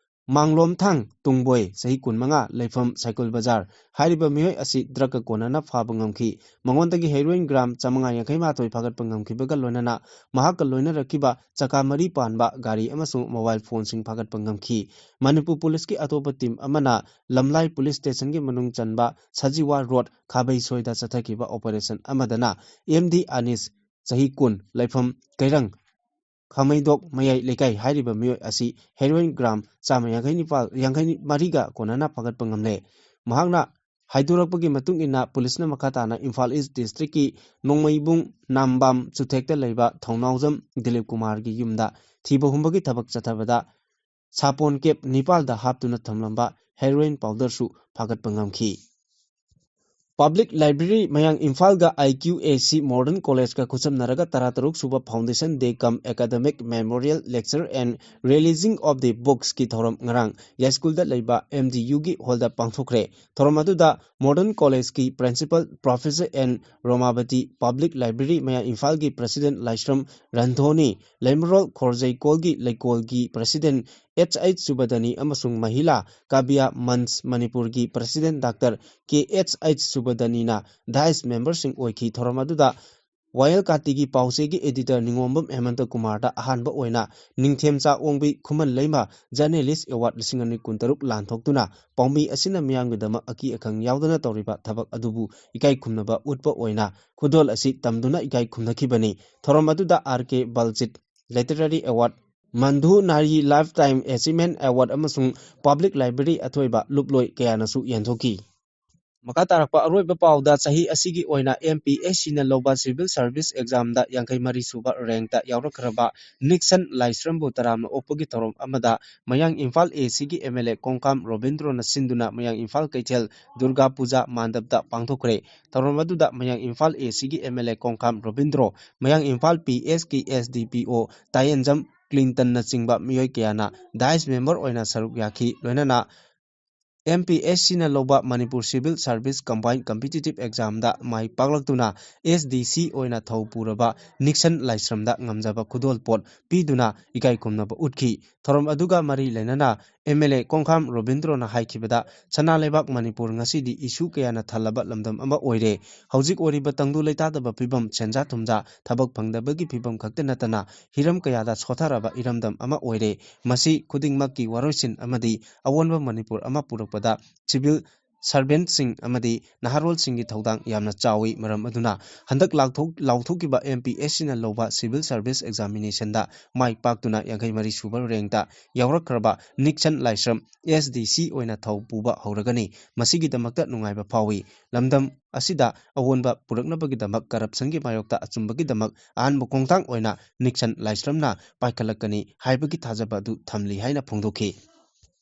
ꯃꯥꯡꯂꯣꯝꯊꯥꯡ ꯇꯨꯡꯕꯣꯏ, ꯆꯍꯤ ꯀꯨꯟꯃꯉꯥ, ꯂꯩꯐꯝ ꯁꯥꯏꯀꯨꯜ ꯕꯖꯥꯔ ꯍꯥꯏꯔꯤꯕ ꯃꯤꯑꯣꯏ ꯑꯁꯤ ꯗ꯭ꯔꯒꯀ ꯀꯣꯟꯅꯅ ꯐꯥꯕ ꯉꯝꯈꯤ꯫ ꯃꯉꯣꯟꯗꯒꯤ ꯍꯦꯔꯣꯏꯟ ꯒ꯭ꯔꯥꯝ ꯆꯥꯃꯉꯥ ꯌꯥꯡꯈꯩ ꯃꯥꯊꯣꯏ ꯐꯥꯒꯠꯄ ꯉꯝꯈꯤꯕꯒ ꯂꯣꯏꯅꯅ ꯃꯍꯥꯛꯀ ꯂꯣꯏꯅꯔꯛꯈꯤꯕ ꯆꯀꯥ ꯃꯔꯤ ꯄꯥꯟꯕ ꯒꯥꯔꯤ ꯑꯃꯁꯨꯡ ꯃꯣꯕꯥꯏꯜ ꯐꯣꯟꯁꯤꯡ ꯐꯥꯒꯠꯄ ꯉꯝꯈꯤ꯫ ꯃꯅꯤꯄꯨꯔ ꯄꯨꯂꯤꯁꯀꯤ ꯑꯇꯣꯞꯄ ꯇꯤꯝ ꯑꯃꯅ ꯂꯝꯂꯥꯏ ꯄꯨꯂꯤꯁ ꯁ꯭ꯇꯦꯁꯟꯒꯤ ꯃꯅꯨꯡ ꯆꯟꯕ ꯁꯖꯤꯋꯥ ꯔꯣꯗ ꯈꯥꯕꯩꯁꯣꯏꯗ ꯆꯠꯊꯈꯤꯕ ꯑꯣꯄꯔꯦꯁꯟ ꯑꯃꯗꯅ ꯑꯦꯝ ꯗꯤ ꯑꯅꯤꯁ, ꯆꯍꯤ ꯀꯨꯟ, ꯂꯩꯐꯝ ꯀꯩꯔꯪ, ꯈꯥꯃꯩꯗꯣꯛ ꯃꯌꯥꯏ ꯂꯩꯀꯥꯏ ꯍꯥꯏꯔꯤꯕ ꯃꯤꯑꯣꯏ ꯑꯁꯤ ꯍꯦꯔꯣꯏꯟ ꯒ꯭ꯔꯥꯝ ꯆꯥꯝꯃ ꯌꯥꯡꯈꯩ ꯅꯤꯄꯥꯜ, ꯌꯥꯡꯈꯩ ꯃꯔꯤꯒ ꯀꯣꯟꯅꯅ ꯐꯥꯒꯠꯄ ꯉꯝꯂꯦ꯫ ꯃꯍꯥꯛꯅ ꯍꯥꯏꯗꯣꯔꯛꯄꯒꯤ ꯃꯇꯨꯡ ꯏꯟꯅ, ꯄꯨꯂꯤꯁꯅ ꯃꯈꯥ ꯇꯥꯅ ꯏꯝꯐꯥꯜ ꯏꯁ ꯗꯤꯁꯇ꯭ꯔꯤꯛꯀꯤ ꯅꯣꯡꯃꯩꯕꯨꯡ ꯅꯥꯝꯕꯥꯝ ꯆꯨꯊꯦꯛꯇ ꯂꯩꯕ ꯊꯧꯅꯥꯎꯖꯝ ꯗꯤꯂꯤꯞ ꯀꯨꯃꯥꯔꯒꯤ ꯌꯨꯝꯗ ꯊꯤꯕ ꯍꯨꯝꯕꯒꯤ ꯊꯕꯛ ꯆꯠꯊꯕꯗ ꯁꯥꯄꯣꯟ ꯀꯦꯞ ꯅꯤꯄꯥꯜꯗ ꯍꯥꯞꯇꯨꯅ ꯊꯝꯂꯝꯕ ꯍꯦꯔꯣꯏꯟ ꯄꯥꯎꯗꯔꯁꯨ ꯐꯥꯒꯠꯄ ꯉꯝꯈꯤ꯫ ꯄꯕ꯭ꯂꯤꯛ ꯂꯥꯏꯕ꯭ꯔꯦꯔꯤ ꯃꯌꯥꯡ ꯏꯝꯐꯥꯜꯒ ꯑꯥꯏ ꯀ꯭ꯌꯨ ꯑꯦ ꯁꯤ ꯃꯣꯗꯔꯟ ꯀꯣꯂꯦꯖꯀ ꯈꯨꯠꯁꯝꯅꯔꯒ ꯇꯔꯥꯇꯔꯨꯛ ꯁꯨꯕ foundation day cum academic memorial lecture and releasing of the ꯕꯨꯛꯁꯀꯤ ꯊꯧꯔꯝ ꯉꯔꯥꯡ ꯌꯥꯏꯁ꯭ꯀꯨꯜꯗ ꯂꯩꯕ ꯑꯦꯝ ꯗꯤ ꯌꯨꯒꯤ ꯍꯣꯜꯗ ꯄꯥꯡꯊꯣꯛꯈ꯭ꯔꯦ꯫ ꯊꯧꯔꯝ ꯑꯗꯨꯗ ꯃꯣꯗꯔꯟ ꯀꯣꯂꯦꯖꯀꯤ principal professor N Romabati, public library Mayang ꯏꯝꯐꯥꯜꯒꯤ ꯄ꯭ꯔꯦꯁꯤꯗꯦꯟꯠ ꯂꯥꯏꯁ꯭ꯔꯝ ꯔꯟꯙꯣꯅꯤ, ꯂꯩꯃꯔꯣꯜ ꯈꯣꯔꯖꯩꯀꯣꯜꯒꯤ ꯂꯩꯀꯣꯜꯒꯤ ꯄ꯭ꯔꯦꯁꯤꯗꯦꯟꯠ ꯑꯦꯆ ꯑꯩꯆ ꯁꯨꯕꯗꯅꯤ ꯑꯃꯁꯨꯡ ꯃꯍꯤꯂꯥ ꯀꯥꯕꯤꯌꯥ ꯃꯟꯆ ꯃꯅꯤꯄꯨꯔꯒꯤ president doctor K H H ꯁꯨꯕꯗꯅꯤꯅ ꯗꯥꯏꯁ ꯃꯦꯝꯕꯔꯁꯤꯡ ꯑꯣꯏꯈꯤ꯫ ꯊꯧꯔꯝ ꯑꯗꯨꯗ ꯋꯥꯌꯦꯜ ꯀꯥꯇꯤꯒꯤ ꯄꯥꯎꯆꯦꯒꯤ ꯑꯦꯗꯤꯇꯔ ꯅꯤꯉꯣꯝꯕꯝ ꯍꯦꯃꯟꯇ ꯀꯨꯃꯥꯔꯗ ꯑꯍꯥꯟꯕ ꯑꯣꯏꯅ ꯅꯤꯡꯊꯦꯝꯆꯥ ꯑꯣꯡꯕꯤ ꯈꯨꯃꯟ ꯂꯩꯃ ꯖꯔꯅꯦꯂꯤꯁ ꯑꯦꯋꯥꯔꯗ ꯂꯤꯁꯤꯡ ꯑꯅꯤ ꯀꯨꯟꯇꯔꯨꯛ ꯂꯥꯟꯊꯣꯛꯇꯨꯅ ꯄꯥꯎꯃꯤ ꯑꯁꯤꯅ ꯃꯤꯌꯥꯝꯒꯤꯗꯃꯛ ꯑꯀꯤ ꯑꯈꯪ ꯌꯥꯎꯗꯅ ꯇꯧꯔꯤꯕ ꯊꯕꯛ ꯑꯗꯨꯕꯨ ꯏꯀꯥꯏ ꯈꯨꯝꯅꯕ ꯎꯠꯄ ꯑꯣꯏꯅ ꯈꯨꯗꯣꯜ ꯑꯁꯤ ꯇꯝꯗꯨꯅ ꯏꯀꯥꯏ ꯈꯨꯝꯅꯈꯤꯕꯅꯤ꯫ ꯊꯧꯔꯝ ꯑꯗꯨꯗ R K Baljit literary award, Mandhu Nari life time achievement award ꯑꯃꯁꯨꯡ ꯄꯕ꯭ꯂꯤꯛ ꯂꯥꯏꯕ꯭ꯔꯦꯔꯤ ꯑꯊꯣꯏꯕ ꯂꯨꯞꯂꯣꯏ ꯀꯌꯥꯅꯁꯨ ꯌꯦꯟꯊꯣꯛꯈꯤ꯫ ꯃꯈꯥ ꯇꯥꯔꯛꯄ ꯑꯔꯣꯏꯕ ꯄꯥꯎꯗ, ꯆꯍꯤ ꯑꯁꯤꯒꯤ ꯑꯣꯏꯅ M P S C ꯅ ꯂꯧꯕ civil service exam ꯗ ꯌꯥꯡꯈꯩ ꯃꯔꯤ ꯁꯨꯕ rank ꯇ ꯌꯥꯎꯔꯛꯈ꯭ꯔꯕ ꯅꯤꯛꯁꯟ ꯂꯥꯏꯁ꯭ꯔꯝꯕꯨ ꯇꯔꯥꯝꯅ ꯑꯣꯛꯄꯒꯤ ꯊꯧꯔꯝ ꯑꯃꯗ ꯃꯌꯥꯡ ꯏꯝꯐꯥꯜ A C ꯒꯤ M L A ꯀꯣꯡꯀꯥꯝ ꯔꯣꯕꯤꯟꯗ꯭ꯔꯣꯅ ꯁꯤꯟꯗꯨꯅ ꯃꯌꯥꯡ ꯏꯝꯐꯥꯜ ꯀꯩꯊꯦꯜ ꯗꯨꯔꯒꯥ ꯄꯨꯖꯥ ꯃꯥꯟꯗꯞꯇ ꯄꯥꯡꯊꯣꯛꯈ꯭ꯔꯦ꯫ ꯊꯧꯔꯝ ꯑꯗꯨꯗ ꯃꯌꯥꯡ ꯏꯝꯐꯥꯜ A C ꯒꯤ M L A ꯀꯣꯡꯀꯥꯝ ꯔꯣꯕꯤꯟꯗ꯭ꯔꯣ, ꯃꯌꯥꯡ ꯏꯝꯐꯥꯜ P S ꯀꯤ S D P O ꯇꯥꯌꯦꯟꯖꯝ ꯀ꯭ꯂꯤꯟꯇꯟꯅꯆꯤꯡꯕ ꯃꯤꯑꯣꯏ ꯀꯌꯥꯅ dais member ꯑꯣꯏꯅ ꯁꯔꯨꯛ ꯌꯥꯈꯤ꯫ ꯂꯣꯏꯅꯅ M P S C ꯅ ꯂꯧꯕ Manipur Civil Service Combined Competitive Exam ꯗ ꯃꯥꯏ ꯄꯥꯛꯂꯛꯇꯨꯅ S D C ꯑꯣꯏꯅ ꯊꯧ ꯄꯨꯔꯕ ꯅꯤꯛꯁꯟ ꯂꯥꯏꯁ꯭ꯔꯝꯗ ꯉꯝꯖꯕ ꯈꯨꯗꯣꯜꯄꯣꯠ ꯄꯤꯗꯨꯅ ꯏꯀꯥꯏ ꯈꯨꯝꯅꯕ ꯎꯠꯈꯤ꯫ ꯊꯧꯔꯝ ꯑꯗꯨꯒ ꯃꯔꯤ ꯂꯩꯅꯅ M L A ꯀꯣꯡꯈꯥꯝ ꯔꯣꯕꯤꯟꯗ꯭ꯔꯣꯅ ꯍꯥꯏꯈꯤꯕꯗ, ꯁꯅꯥ ꯂꯩꯕꯥꯛ ꯃꯅꯤꯄꯨꯔ ꯉꯁꯤꯗꯤ issue ꯀꯌꯥꯅ ꯊꯜꯂꯕ ꯂꯝꯗꯝ ꯑꯃ ꯑꯣꯏꯔꯦ꯫ ꯍꯧꯖꯤꯛ ꯑꯣꯏꯔꯤꯕ ꯇꯪꯗꯨ ꯂꯩꯇꯥꯗꯕ ꯐꯤꯕꯝ, ꯁꯦꯟꯖꯥ ꯊꯨꯝꯖꯥ, ꯊꯕꯛ ꯐꯪꯗꯕꯒꯤ ꯐꯤꯕꯝ ꯈꯛꯇ ꯅꯠꯇꯅ ꯍꯤꯔꯝ ꯀꯌꯥꯗ ꯁꯣꯊꯔꯕ ꯏꯔꯝꯗꯝ ꯑꯃ ꯑꯣꯏꯔꯦ꯫ ꯃꯁꯤ ꯈꯨꯗꯤꯡꯃꯛꯀꯤ ꯋꯥꯔꯣꯏꯁꯤꯟ ꯑꯃꯗꯤ ꯑꯑꯣꯟꯕ ꯃꯅꯤꯄꯨꯔ ꯑꯃ ꯄꯨꯔꯛꯄꯗ civil servant ꯁꯤꯡ ꯑꯃꯗꯤ ꯅꯍꯥꯔꯣꯜꯁꯤꯡꯒꯤ ꯊꯧꯗꯥꯡ ꯌꯥꯝꯅ ꯆꯥꯎꯏ꯫ ꯃꯔꯝ ꯑꯗꯨꯅ ꯍꯟꯗꯛ ꯂꯥꯎꯊꯣꯛ-, ꯂꯥꯎꯊꯣꯛꯈꯤꯕ M P S C ꯅ ꯂꯧꯕ civil service examination ꯗ ꯃꯥꯏ ꯄꯥꯛꯇꯨꯅ ꯌꯥꯡꯈꯩ ꯃꯔꯤ ꯁꯨꯕ rank ꯇ ꯌꯥꯎꯔꯛꯈ꯭ꯔꯕ ꯅꯤꯛꯁꯟ ꯂꯥꯏꯁ꯭ꯔꯝ S D C ꯑꯣꯏꯅ ꯊꯧ ꯄꯨꯕ ꯍꯧꯔꯒꯅꯤ꯫ ꯃꯁꯤꯒꯤꯗꯃꯛꯇ ꯅꯨꯡꯉꯥꯏꯕ ꯐꯥꯎꯏ꯫ ꯂꯝꯗꯝ ꯑꯁꯤꯗ ꯑꯑꯣꯟꯕ ꯄꯨꯔꯛꯅꯕꯒꯤꯗꯃꯛ, corruption ꯒꯤ ꯃꯥꯌꯣꯛꯇ ꯑꯆꯨꯝꯕꯒꯤꯗꯃꯛ ꯑꯍꯥꯟꯕ ꯈꯣꯡꯊꯥꯡ ꯑꯣꯏꯅ ꯅꯤꯛꯁꯟ ꯂꯥꯏꯁ꯭ꯔꯝꯅ ꯄꯥꯏꯈꯠꯂꯛꯀꯅꯤ ꯍꯥꯏꯕꯒꯤ ꯊꯥꯖꯕ ꯑꯗꯨ ꯊꯝꯂꯤ ꯍꯥꯏꯅ ꯐꯣꯡꯗꯣꯛꯈꯤ꯫